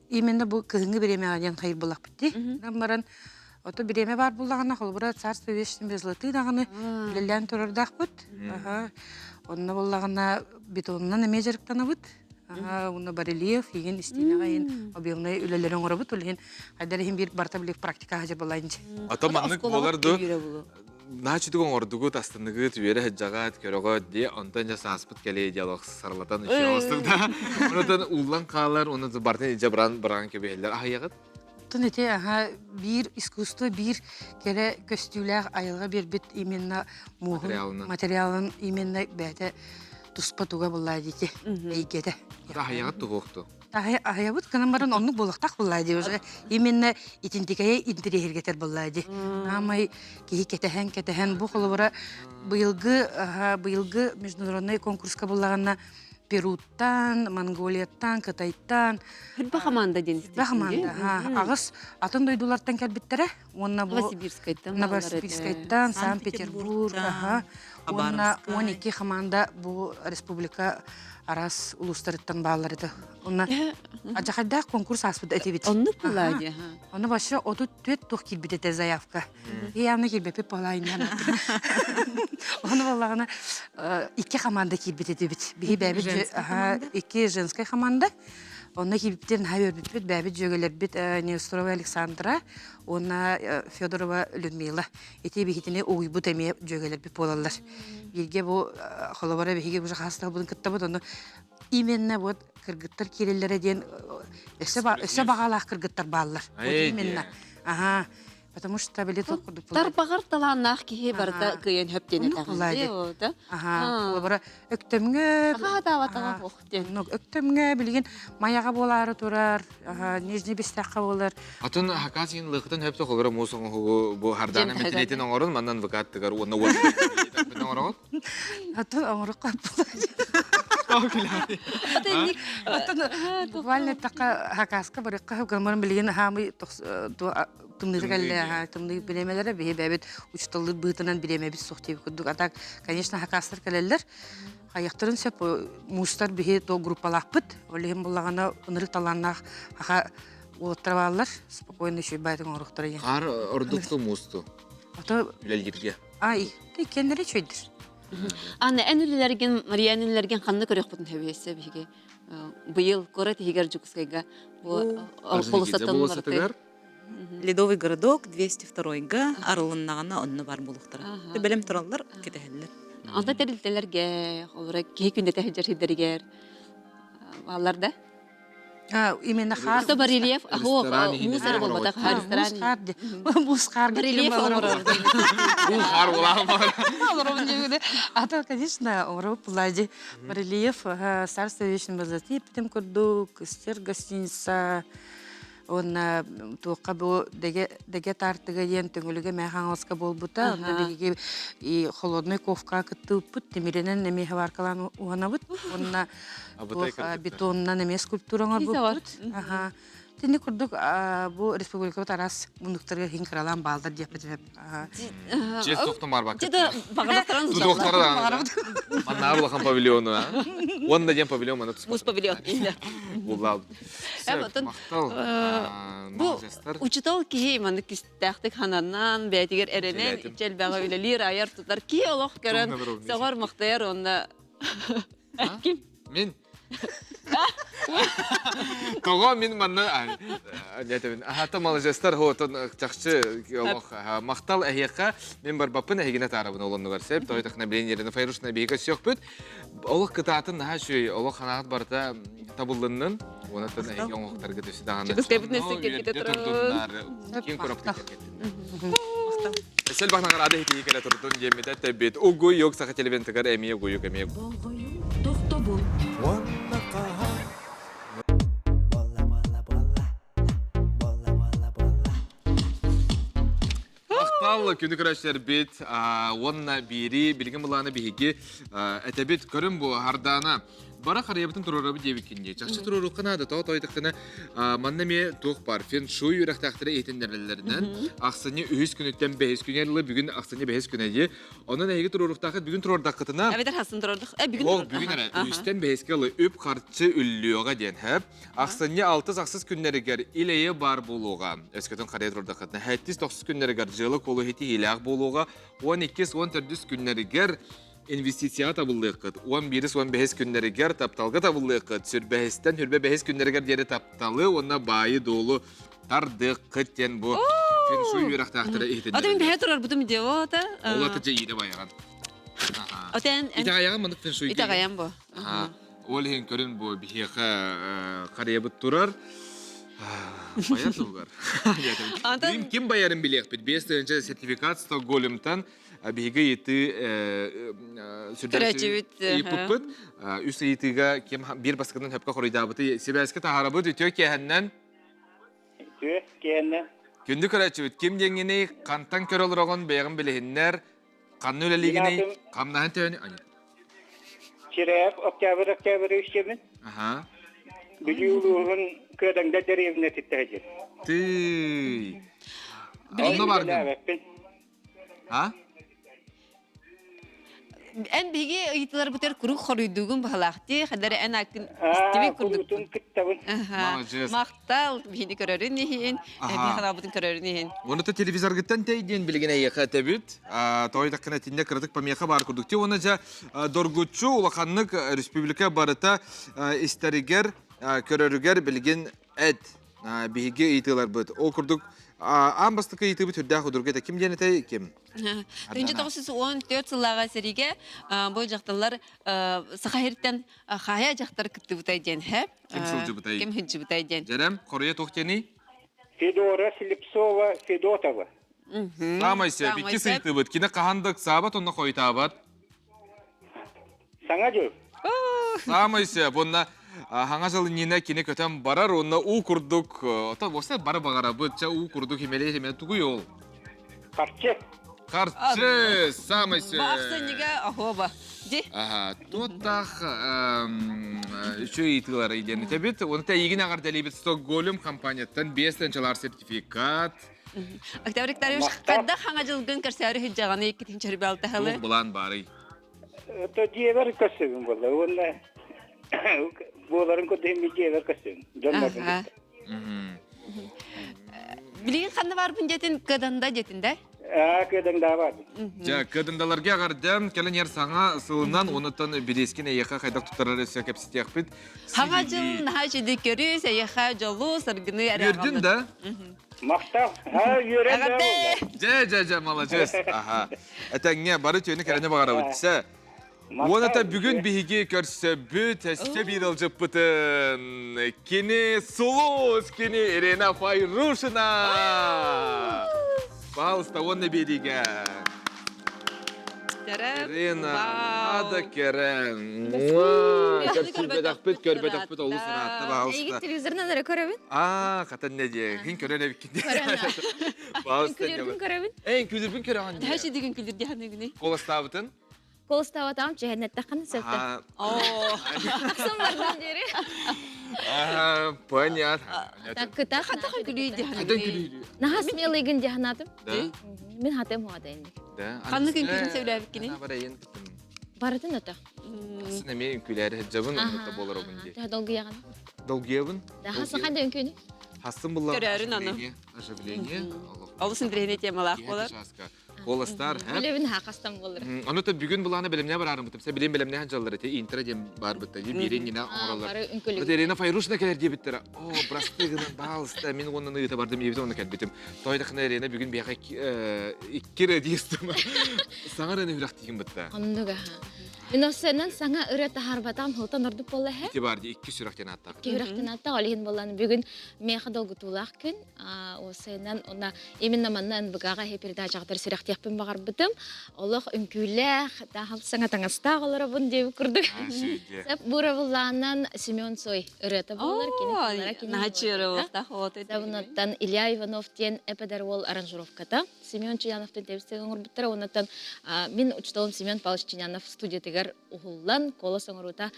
именно бу кыһыҥҥы бириэмэҕэ диэн хайыр булахпыт дии. Онон баран ото бириэмэ баар буллаҕына холобура царство вечный без золотые даҕаны үлэлээн турардаахпыт. Аха. Онно буллаҕына бетонунан эмиэ дьарыктанабыт. Аха, уонна барельеф, иһин истиэнэҕэ иһин объемнай үлэлэри оҥоробут. Ол иһин хайдар иһин биир барыта били практика хаһа былайынчы. А то маннык буолар ду наачытык оҥордугут, астыныгыт, үөрэ сылдьаҕыт, көрөҕөт дии, онтон дьэ сааспыт кэлиэ диалог сарылатан үчүгэй да. Онтон ууллан хаалар, уонна бартын илдьэ баран баран кэбиһэллэр. Аһыйаҕыт? Оттон ити аха биир искусство биир кэрэ көстүүлээх айылҕа биэрбит именно муоһун материалын именно бэйэтэ туспа туга буллаа диити эйгэтэ. Аһыйаҕыт туһуохту. Аһыйабыт гынан баран оннук буолуохтаах буоллаа дии уже именно итинтикэйэ интириэһиргэтэр буоллаа дии. Аамай киһи кэтэһэн кэтэһэн бу холобура быйылгы быйылгы международный конкурска буллаҕына Перуттан, Монголияттан, Кытайтан Хырба хамаанда диэн Хырба хамаанда аҕыс атын дойдулартан кэлбиттэрэ уонна бу Новосибирскайтан Новосибирскайтан, Санкт-Петербург, уонна 12 хамаанда бу республика араас улуустарыттан бааллар этэ. Онно адьахайдаах конкурс ааспыт этибит. Оннук буолаа дии. Онно вообще 34 туох киирбит этэ заявка. Явно киирбэппит буолаайынан. Ону буоллаҕына икки команда киирбит этибит. Биһи бэйэбит икки женскай команда. Онно киирбиттэр наһаа үөрбүппүт, бэйэбит дьүөгэлэрбит Неустрова Александра уонна Федорова Людмила. Ити биһитини угуйбут эмиэ дьүөгэлэрбит буолаллар. Бииргэ бу холобура биһиги уже хас сылбытын кыттабыт, ону именно вот кыргыттар киирэллэрэ диэн өссө, өссө баҕалаах кыргыттар бааллар. Вот именно. Ага. Потому что били тыл курдук Тарбаҕар талааннаах киһи барыта кыайан хөп диэн этэҕин. Да? Аха, бара өктөмҥө Аха, ох диэн. Өктөмҥө билигин Майаҕа буолаары турар, Нижний Бестяхха буолар. Атын хакас иин лыхытын хөп холоро муус оҥоһугу бу хардана метинетин оҥорун маннан выкаттыгар уонна уон оҥороҕут. Атын оҥорукка Атын буквально такка хакаска барыкка хагамарын билигин хаамый тымныыта кэллэ тымныы бириэмэлэрэ биһи бэйэбит учууталлыыр быһыытынан бириэмэбит суох диэбит курдук а так конечно хакастар кэлэллэр хайыахтарын сөп муустар биһи то группалаахпыт ол иһин буллаҕына ынырык талааннаах хаха уолаттар бааллар спокойно үчүгэй баайдык оҥоруохтара диэн Хаар ордукту муусту ото үлэлииргэ ай иккиэннэри үчүгэйдир Анна эн үлэлэргин Мария эн үлэлэргин ханна көрүөхпүтүн сөбүһүсэ биһиги быйыл куорат иһигэр Дьокуускайга бу полосаттан Ледовый городок 202-га арылыннаҕына онно бар буолуохтара. Бэлэм тураллар, кэтэһэллэр. Онто тэрилтэлэргэ, олора киһи күндэтэ сылдьар сирдэригэр бааллар да? Именно хаар. Что барельеф, ахо, муус эрэ буолбатах, ресторан. Муус хаар. Барельеф оҥорор. Муус хаар буолаҕын Олоробун А то, конечно, оҥоробут буолаа Барельеф Царство вечный возврати бүтүн курдук, Стер гостиница, Уонна туохха бу дэгэ дэгэ таартыга диэн Төҥүлүгэ Мэҥэ Хаҥаласка буолбута. Онно биһиги и холодный ковка кыттыбыппыт, тимиринэн эмиэ хабааркалаан уһанабыт. Уонна туох бетонунан эмиэ скульптура оҥорбуппут. Аха. Тини курдук бу республикабыт араас муннуктарыгар иһин кыралаан бааллар диэхпит Чиэс тохтон барбакка. Дьэ баҕарбаттаран Тутуохтара Маннаар улахан павильону, а? Уонна диэн павильон мана Мус павильон. Буллаал. Оттон бу учутал киһи маннык кистээхтик хананнан, бэйэтигэр эрэнэн, иччи элбэҕи үлэлиир, айар тутар киһи олох көрөн сөҕөр махтайар уонна ким? Мин Тоҕо мин манна диэтэбин. Аһата маладьыастар отон чахчы олох махтал эһиэхэ мин барбаппын эһигинэ таарабын олоннугар сеп той тахна билин Елена Файрушна биһиги сөкпүт олох кытаатын наһаа үчүгэй олох ханаат барыта табыллыннын уонаттан эһиги оҥоһуктарга төсү даҕаны Чугас кэбитин кэлбитэ турун киин коробка Сел бахнагар ады хитии кэлэ турдун диэммитэ тэбит угуйук саха телевизорыгар эмиэ угуйук эмиэ Тохтобул. Уонна хаһан Буолла, буолла, буолла. Буолла, буолла, буолла. Махтал күнү көрөччүлэрбит уонна биири билигин былааны биһиги этэбит көрүн бу Хардаана бара харыйабытын туруорабыт диэбиккин дии. Чахчы туруоруохха наада тоҕо тоойдоххуна манна эмиэ туох баар фен-шуй үөрэхтээхтэрэ иһитиннэрэллэринэн ахсынньы үһүс күнүттэн бэһис күнүгэр ыла бүгүн ахсынньы бэһис күнэ дии. Онон эһиги туруоруохтааххыт бүгүн туруордаххытына Эбэтэр хасын туруордах. Э бүгүн Ол бүгүн эрэ үһүстэн бэһискэ ылы үп-харчы үллүөҕэ диэн һэп. Ахсынньы алтыс-ахсыс күннэригэр ил-эйэ баар буолуоҕа. Өскөтүн харыйа турдаххытына сэттис-тохсус күннэригэр дьыала-куолу ситиһиилээх буолуоҕа. 12-ис, 14-үс күннэригэр инвестицияҕа табыллыаххыт. 11-ис, 15-ис күннэригэр тапталга табыллыаххыт. Сүрбэһистэн сүрбэ бэһис күннэригэр диэри тапталы уонна баайы-дуолу тардыаххыт диэн бу фэншуй үөрэхтээхтэрэ иһитиннэрэллэр. Ата мин бэһэ турарбытым диэ Ол ата дьэ иирэ байаҕан. Отен Итэҕэйэҕин маннык фэншуй Итэҕэйэн бу. Ол иһин көрүн бу биһиэхэ харыйабыт турар. Байар туһугар. Ким, ким байарын билиэхпит. 5 тыһыынча сертификат Стокгольмтан биһиги ыйытыы Көрөөччүбүт. ыйыппыппыт. Үс ыйытыыга ким биир бастакынан хөпкө хоруйдаабыты сибээскэ таһаарабыт үтүө киэһэннэн. Үтүө киэһэннэн. Күндү көрөөччүбүт, ким диэҥҥиний, хантан көрө олороҕун бэйэҕин билиһиннэр, Ханна үлэлиигиний? Хамнаһын төһөнү? Чирээп Октябрь Октябрьевичтиэмин. Аха. Бүлүү улууһун Кыадаҥда дэриэбинэтиттэн сылдьар. Тыый. Онно бардым. А? Эн биһиги ыйытыларбытыгар куруук хоруйдуугун баһылаахтыы, хадары эн аккын истибит курдук. Куруутун кыттабын. Махтал биһини көрөрүн иһин, эбии ханаабытын көрөрүн иһин. Уонна телевизоргыттан тэй диэн билигин эйиэхэ этэбит. Тоойдаххына итиннэ кыратык помеха баар курдук. Ти уонна дьэ доргуччу улаханнык республика барыта истэригэр көрөрүгэр билигин эт биһиги ыйытыыларбыт. Ол курдук аан бастакы ыйытыыбыт үрдээх удурга этэ. Ким диэн этэй? Ким? 1914 сыллааҕы сэриигэ бу дьахталлар Саха сириттэн хаайа дьахтар кыттыбытай диэн һэ. Ким сылдьыбытай? Ким сылдьыбытай диэн. Дьэрэм, хоруйа туох диэний? Федора Слепцова Федотова. Саамай сөп. Икки сыйтыбыт. Кини хаһан да ыксаабат, онно хойутаабат. Саҥа дьыл. Саамай сөп. Онно хаҥа жыл иннинэ кини көтөн барар, онно уу курдук, ото босса бары баҕарабыт, ча уу курдук химэлэй химэлэй тугуй ол? Харчы. Харчы! Саамай сөп. Баахсынньыга оһуоба. Ди. Аха, туоттах үчүгэй ыйытыылары диэн этэбит. Оны тэйигин аҕардалиибит Стокгольм компанияттан 5 тыһыынчалаах сертификат. Октябрь Викторович, хайдах хаҥа дьылгын көрсөөрү сылдьаҕыный иккитинчи Туох былаан баарый? То дьиэбэр көрсөбүн буолла. Уонна буоларын курдук мин дьиэбэр көрсөбүн. Дьоннорбун кытта. Билигин ханна барбын диэтин Кыданда диэтин да? Аа, Кыданда бардым. Дьэ, Кыдандаларга эҕэрдэм. Кэлэн иһэр саҥа сылынан онуттан бириискин эйиэхэ хайдах туттарар өссө кэпсэтиэхпит. Хаҥа дьыл наһаа үчүгэй көрүс, эйиэхэ дьолу, саргыны эрэ Үөрдүн да? Махтал. Аа, үөрэн да буолла. Дьэ, дьэ, дьэ, маладьыас. Аха. Этэҥҥэ бары үтүөнү кэрэни баҕарабыт. Сэ. Уон ата бүгүн биһиги көрсөбүт, өссө биир ылдьыппытын. Кини Сулус, кини Ирина Файрушина. Пожалуйста, уонна биэриигэ. Ирина, надо кэрэн. Көрбөтөхпүт, көрбөтөхпүт олус ыраатта, пожалуйста. Эйигин телевизорынан эрэ көрөбүн. Аа, хатан не диэ, хин көрөр эбиккин. Пожалуйста. Күлүрбүн көрөбүн. Эй, күлүрбүн көрөҕүн. Төһө шидигин күлүр диэханныгыный? Колостаабытын? Колостаабатаҕым чэһэннэттэххинэ сөптө. Ахсын бардым диэри. Понятно. Кытах Хатах күлүү Хатан күлүү. Наһаа смелыйгын диэханатым. Да? Мин хатым хуата инник. Да. Ханнык үҥкүүтүн сөбүлээбиккиний? Барайын кыттым. Барытын өтө. Асын эмиэ үҥкүүлээри сылдьабын, оннук да буолар обун дии. Төһө долгуйаҕын? Долгуйабын. Да, хасын ханна үҥкүүнү? Хасын булла. Көрөөрүн аны. Оживление. Олус интэриэһинэй темалаах буолар. Куоластар, Билэбин хастан буолар. Ону та бүгүн булааны бэлэмнээ бараарым бутым. Билим бэлэмнээн дьаллар эти интро диэн бар бытта. Биирин гина оҥороллор. Вот Ирина Файрушна кэлэр диэбиттэрэ. О, просты гынан баалыста. Мин уонна ыыта бардым, ийэбит онно кэлбитим. Тойдахына Ирина бүгүн биэхэ икки эрэ диэстим. Саҥа ырыаны үрэх бытта. Оннуга. Мин осеннан саҥа ырыа таһаарбатаҕым һылтан ордук буолла эһэ. Ити бар ди икки сүрэхтэн ааттаах. Икки сүрэхтэн ааттаах, ол иһин буоллан бүгүн миэхэ долгутуулаах күн. Осеннан уна именно манна НБГ-ҕа эһи передачаҕытар сүрэхтиэхпин баҕарбытым. Олох үҥкүүлээх, таһал саҥа таҥастаах олоробун диэбит курдук. Сеп буурабыллаанан Семен Цой ырыата буолар. Кини тыллара кини Илья Иванов диэн эпэдэр уол аранжировката. Семен Чуяновтын тэбистэгэ оҥорбуттара. Оннуттан мин учууталым Семен Павлович Чунянов студиятыгар уһуллан, куолас оҥоруута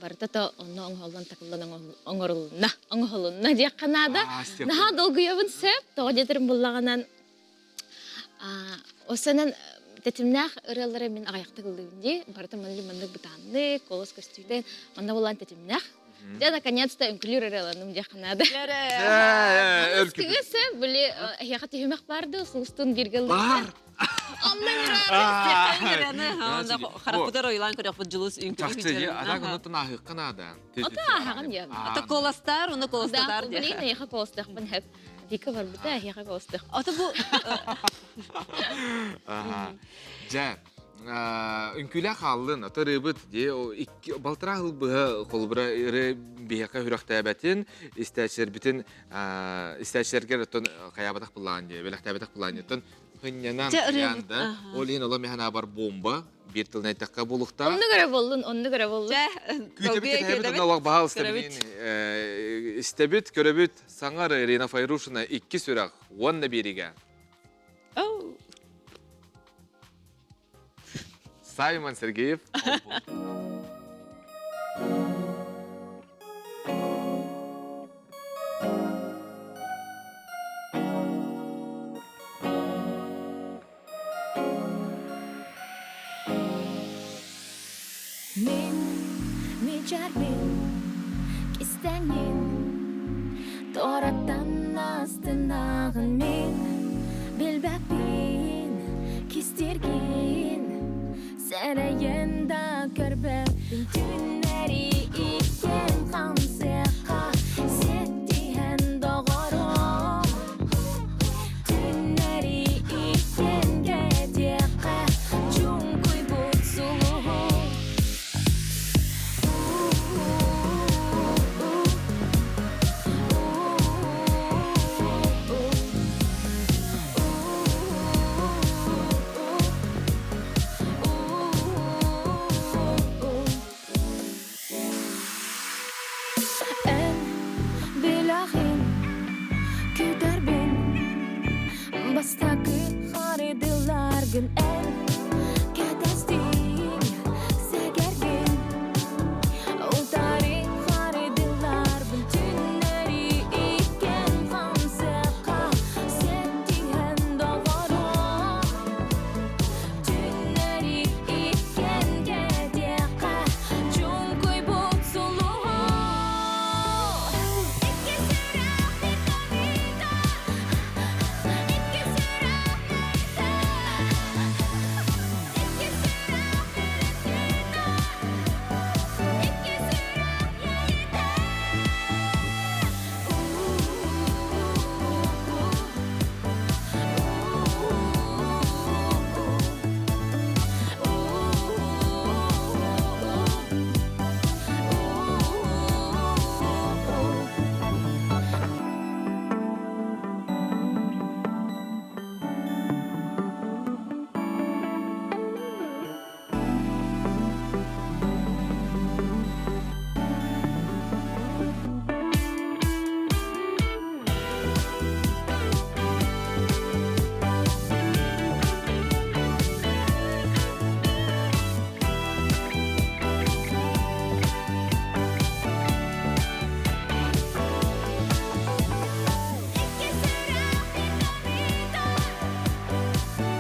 барыта да онно оҥоһуллан такыллан оҥорулунна, оҥоһулунна диэххэ наада. Наһаа долгуйабын сөп, тоҕо диэтэрим буллаҕынан осанан тэтимнээх ырыалары мин аҕыйахтык ыллыыбын дии. Барыта маннык маннык бытааннык, куолас көстүүтэ манна булан тэтимнээх. Дьэ, наконец-то үҥкүлүүр ырыаланым диэххэ наада. Күгүсэ, били, эһиэхэ түһүмэх баар дуу, сулустуун бииргэ Бар! Харахпытар ойлаан көрөхпүт дьулус үҥкүлүү Чахчы, атак онуттан ааһыахха наада. Ото ааһаҕын диэн. Ата колостар, уну колостатар диэн. Билигин эһиэхэ колостахпын хэп. Дика барбыта эһиэхэ колостах. Ото бу Дьэ, үҥкүүлээх хааллын, ото ырыыбыт дии балтараа сыл быһа холобура ыры биһиэхэ сүрэхтээбэтин, истээччилэрбитин истээччилэргэр оттон хайаабатах былаан дии, бэлэхтээбэтэх былаан дии. Оттон хынньанан хайаан да, ол иһин олом иһэн бомба биир тылынан эттэххэ буолуохтаах. Оннук эрэ буоллун, оннук эрэ буоллун. Күүтэбит, кэтэһэбит, онно олох баһаалыста билигин истэбит, көрөбүт. Саҥар Ирина Файрушина икки сүрэх уонна биэригэ. Саймон Сергеев. Мин мичээрбин кистэҥин Туораттан астынаҕын мин Билбэппин кистииргин Сэрэйэн да көрбөппүн Түүннэри иккиэн хамсыахха Сиэттиһэн доҕорум Түүннэри иккиэн кэтиэххэ Чуҥкуйбут сулуһу Бастакы харыдыларгын эн кэтэстиҥ, сэгэргин. Утары харыдыларбын түннэри иккен хамсыахха сэттиһэн доҕорум. Түннэри иккен кэтиэххэ чуҥкуйбут сулуһу. Икки сүрэх витамина, икки сүрэх мэйитэ, икки сүрэх үөрэтиитэ, икки сүрэх иэйиитэ. Икки сүрэх витамина, икки сүрэх мэйитэ, икки сүрэх үөрэтиитэ, икки сүрэх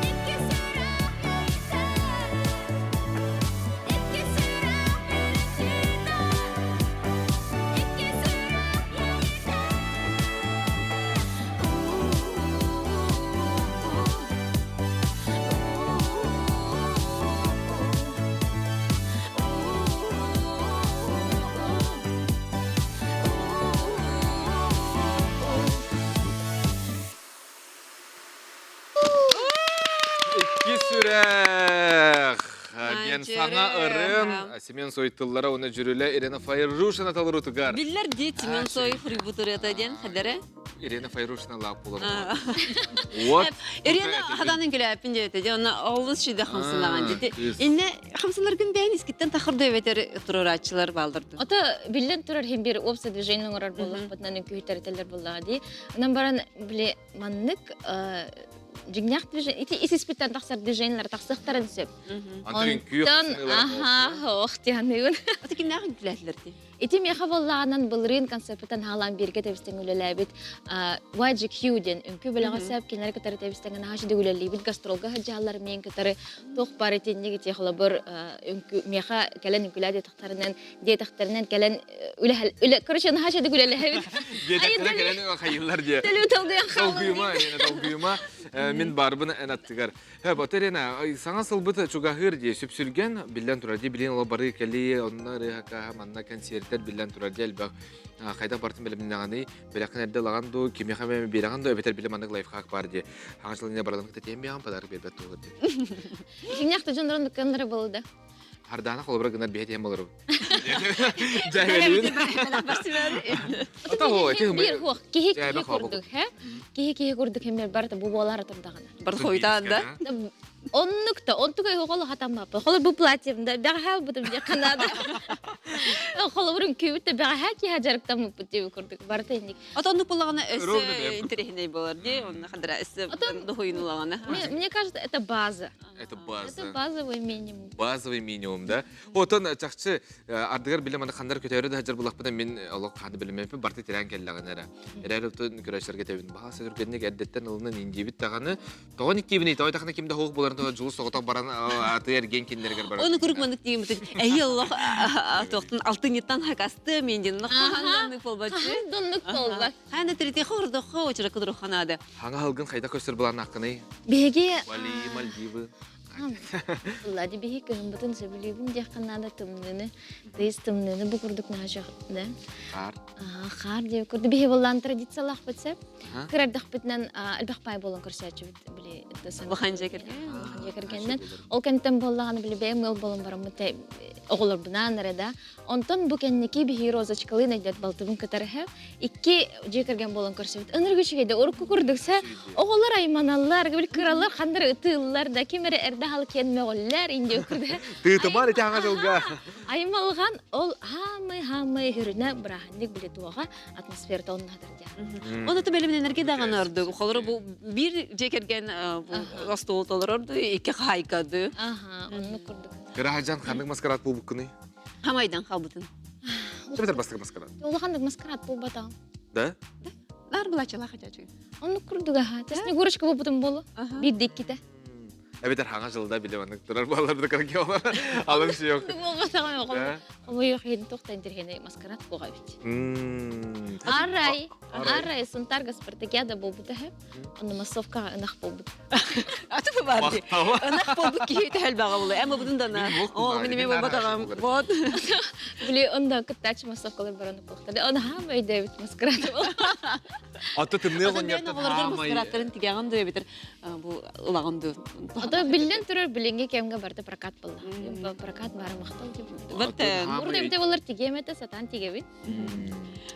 иэйиитэ. Икки сүрэх диэн саҥа ырыам Семен Сой тыллара уонна дьүрүлэ Ирина Файрушина толорутугар. Биллэр дии Семен Сой хуруйбут ырыата диэн хадара. Ирина Файрушина лаап буолар. Вот. Ирина хаданын күлээппин диэбитэ дии онно олус шүйдэ хамсылаган дии. Инне хамсыларгын бэйэн искиттен тахырды эбэтэр туруорааччылар бааллар дуу. Ото биллэн турар хим бир уопса движение оҥорор буоллахпытынан үҥкүүһүттэр буоллаҕа дии. Онон баран били маннык дьиҥнээх движение ити ис испиттэн тахсар движениелар тахсыахтарын сөп. Онтон аха ох тианыгын. Аты кимнээх үҥкүүлээтилэр дии? Ити миэхэ буоллаҕынан былырыын концеппытын хаалаан бииргэ тэбистэн үлэлээбит YGQ диэн үҥкүү бөлөҕө сөп кинилэри кытары тэбистэн наһаа үчүгэй үлэлиибит гастролга сылдьаллар миэн кытары туох баар итинник ити холобур үҥкүү миэхэ кэлэн үҥкүүлээ диэтэхтэринэн диэтэхтэринэн кэлэн үлэ короче наһаа үчүгэй үлэлэһэбит диэтэхтэрэ кэлэн хайыыллар диэ төлүү толгуйан толгуйума толгуйума мин баарбын эн аттыгар Батарена, саҥа сылбыт чугаһыыр дии, сүпсүлгэн биллэн турар дии, билин ола бары кэлии, онно ырыаһакаһа, манна концерттэр биллэн турар дии элбэх. Хайдах бартын бэлэмнэҕиний, бэлэххин эрдэ ылаҕан дуу, кимиэхэ эмэ биэрэҕин дуу, эбэтэр били маннык лайфхак баар дии. Хаҥа сылын баралын кытта тиэммиэҕин подарок биэрбэт туһугар дии. Дьиҥнээх да дьоннорун дукканнара буолда. Хардаана холобура гынар биһэ тиэм болору. Дьээбэлиин. Биир хуох киһи киһи курдук, хэ? Киһи киһи курдук хэммер барыта бу буолара турдаҕына. Бар хойутаан да? Оннук да, онтук өйгө хатаммаппын. Холор бу платьем да бэҕэһээ ылбытым диэххэ наада. Холобурун күүбүт да бэҕэһээ киһи дьарыктаммыппыт диэби курдук. Барыта инник. Отоннук буллаҕына өссө интэриэһинэй буолар дии. Онно хадара өссө дуһуйун улаҕана. Мне кажется, это база. Это база. Это базовый минимум. Базовый минимум, да. Отон чахчы ардыгар билем аны хандар көтөөрү да сылдьар булахпына мин олох ханы билимэппин барты тирээн кэллэҕин эрэ. Эрээр отон көрөөччүлэргэ тэбин баҕа сөтүргэнник эрдэттэн ылынан индиибит даҕаны тоҕо никтиибиний тоҕо тахына ким да хоох буларын тоҕо дьулус соҕотох баран аты эргиэн кинилэригэр баран. Оны куруук маннык диэммитин эһи олох туохтан алтынньыттан хакасты мен диэн хаһан болбаччы. Доннук болбат. Хаана тирити хордоххо очера кудуруханаада. Хаҥа халгын хайда көстөр былааннааххыный? Биһиги Бали, Мальдивы. Лади биһи кыһыммытын сөбүлүүбүн диэххэ наада тымныыны, тыйыс тымныыны бу курдук наһаа да. Хаар. Хаар диэбит курдук биһи буллаан традициялаахпыт сөп. Кырардахпытынан элбэх паай буолан көрсөөччүбүт били Улахан дьиэ кэргэн. Улахан дьиэ кэргэнинэн. Ол кэнниттэн буоллаҕына били бэйэм ыал буолан бараммыт. Оҕолорбунаан эрэ да. Онтон бу кэнники биһиги Розочкалыын өйдөт балтыбын кытары икки дьиэ кэргэн буолан көрсөбүт. Ынырык үчүгэйдэ урукку курдук сэ оҕолор айманаллар, били кыралар ханнары ытыыллар да ким эрэ эрдэ хал киэн мөҕүллэр индио курдук. Тыытымар ити аҥа дьылга. Аймалҕан ол хаамый-хаамый хүрүнэ бырааһынньык били туоҕа атмосферата оннатар диэн. Оны то бэлэмнэнэргэ даҕаны ордук. Холоро бу биир дьиэ кэргэн остуол толорорду, икки хаайкады. Аха, оннук курдук. Кыраһажан ханнык маскарад буолбуккуный? Хамайдан халбытын. Эбэтэр бастакы маскарад. Улаханнык маскарад буолбатаҕым. Да? Нар былачала хачачы. Оннук курдук аха. Снегурочка буолбутум болу. Биирде икките. Эбэтэр хаҥа жылда биле маннык турар буоллар да кыргы олар. Алым сүйөк. Буолбатаҕым. Хомойуох иһин туохтан интирхени маскарад буоҕа эбит. Арай, арай Сунтарга спартакиада буолбута үһү. Онно массовкаҕа ынах буолбут. Аты баар дии. Ынах буолбут киһи төһөлбөҕө буолуо. Эм бутун дана. О, мин эме буолбатаҕым. Вот. Били онда кыттааччы массовкалар баран укуохтар. Оны хаам өйдөөбүт маскарад Аты тымныы оҕонньортон хаамай. Маскарадтарын тигэҕин дуу эбэтэр бу ылаҕын дуу. Ото биллэн турар билиҥҥи кэмҥэ барыта прокат буолла. Прокат баара махтал дип. Баттан. Урут эбитэ болар тигиэм этэ, сатаан тигэбин.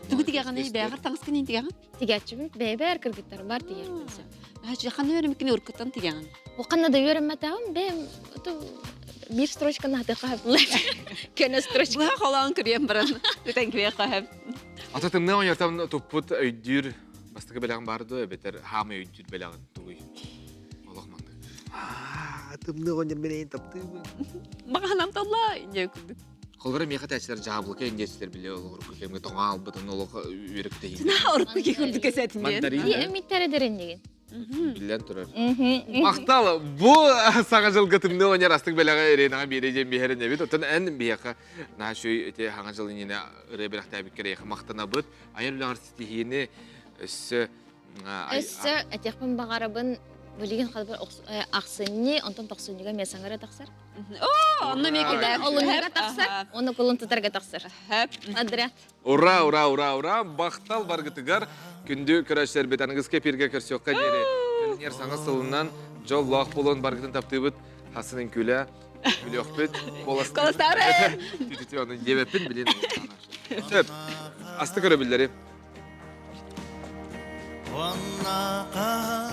Тугу тигэҕиний? Бэҕэр таҥаскын иин тигэҕин? Тигээччибин бэйэбэр кыргыттарбар тигэхпин сөп. Ханна үөрэммиккин уруккуттан тигэҕин? Ханна да үөрэммэтэҕим, бэйэм биир строчканы хатыахха сөп Көнө строчка. Быһа холоон күрүөн баран үтэн күрүөххэ сөп. Ата тымныы оҕонньортон туппут өйдүүр бастакы бэлэҕин баар дуо эбэтэр хаамай өйдүүр бэлэҕин тугуй? Олох маннык. Тымныы оҕонньор мин эйин таптыыбын. Маҕаһанам талла инньэ курдук. Холобура миэхэ тээчилэр дьаабылыка индиэчилэр били олох кэмҥэ тоҥо албытын олох үөрэппитэ Тына урукку ки курдук кэсэтин Мандарин. Эмиттэр эдэриннигин. Биллэн турар. Махтал, бу саҥа дьылга тымныы оҕонньор астык бэлэҕи Иренаҕа биэрэ диэн биһэрин эбит. Оттон эн биһиэхэ наһаа үчүгэй ити саҥа дьыл иннинэ ырыа бэлэхтээбиккэр эйиэхэ махтанабыт. Айар үлэҕэр ситиһиини өссө Өссө этиэхпин баҕарабын, билигин халбар ахсынньы, онтон тохсунньуга эмиэ саҥара тахсар. Оо, онно эмиэ кэлээр. Олунньуга тахсар, уонна кулун тутарга тахсар. Подряд. Ура, ура, ура, ура! Бахтал баргытыгар күндү көрөөччүлэрбит аныгыскы эпиргэ көрсүөххэ диэри кэлиниэр саҥа сылынан дьоллоох буолуон баргытын таптыыбыт хасын үҥкүүлэ күлүөхпүт Колостары! Түтүтү ону диэбэппин билин. Сөп. Асты көрөбүллэри. Уонна хаһан.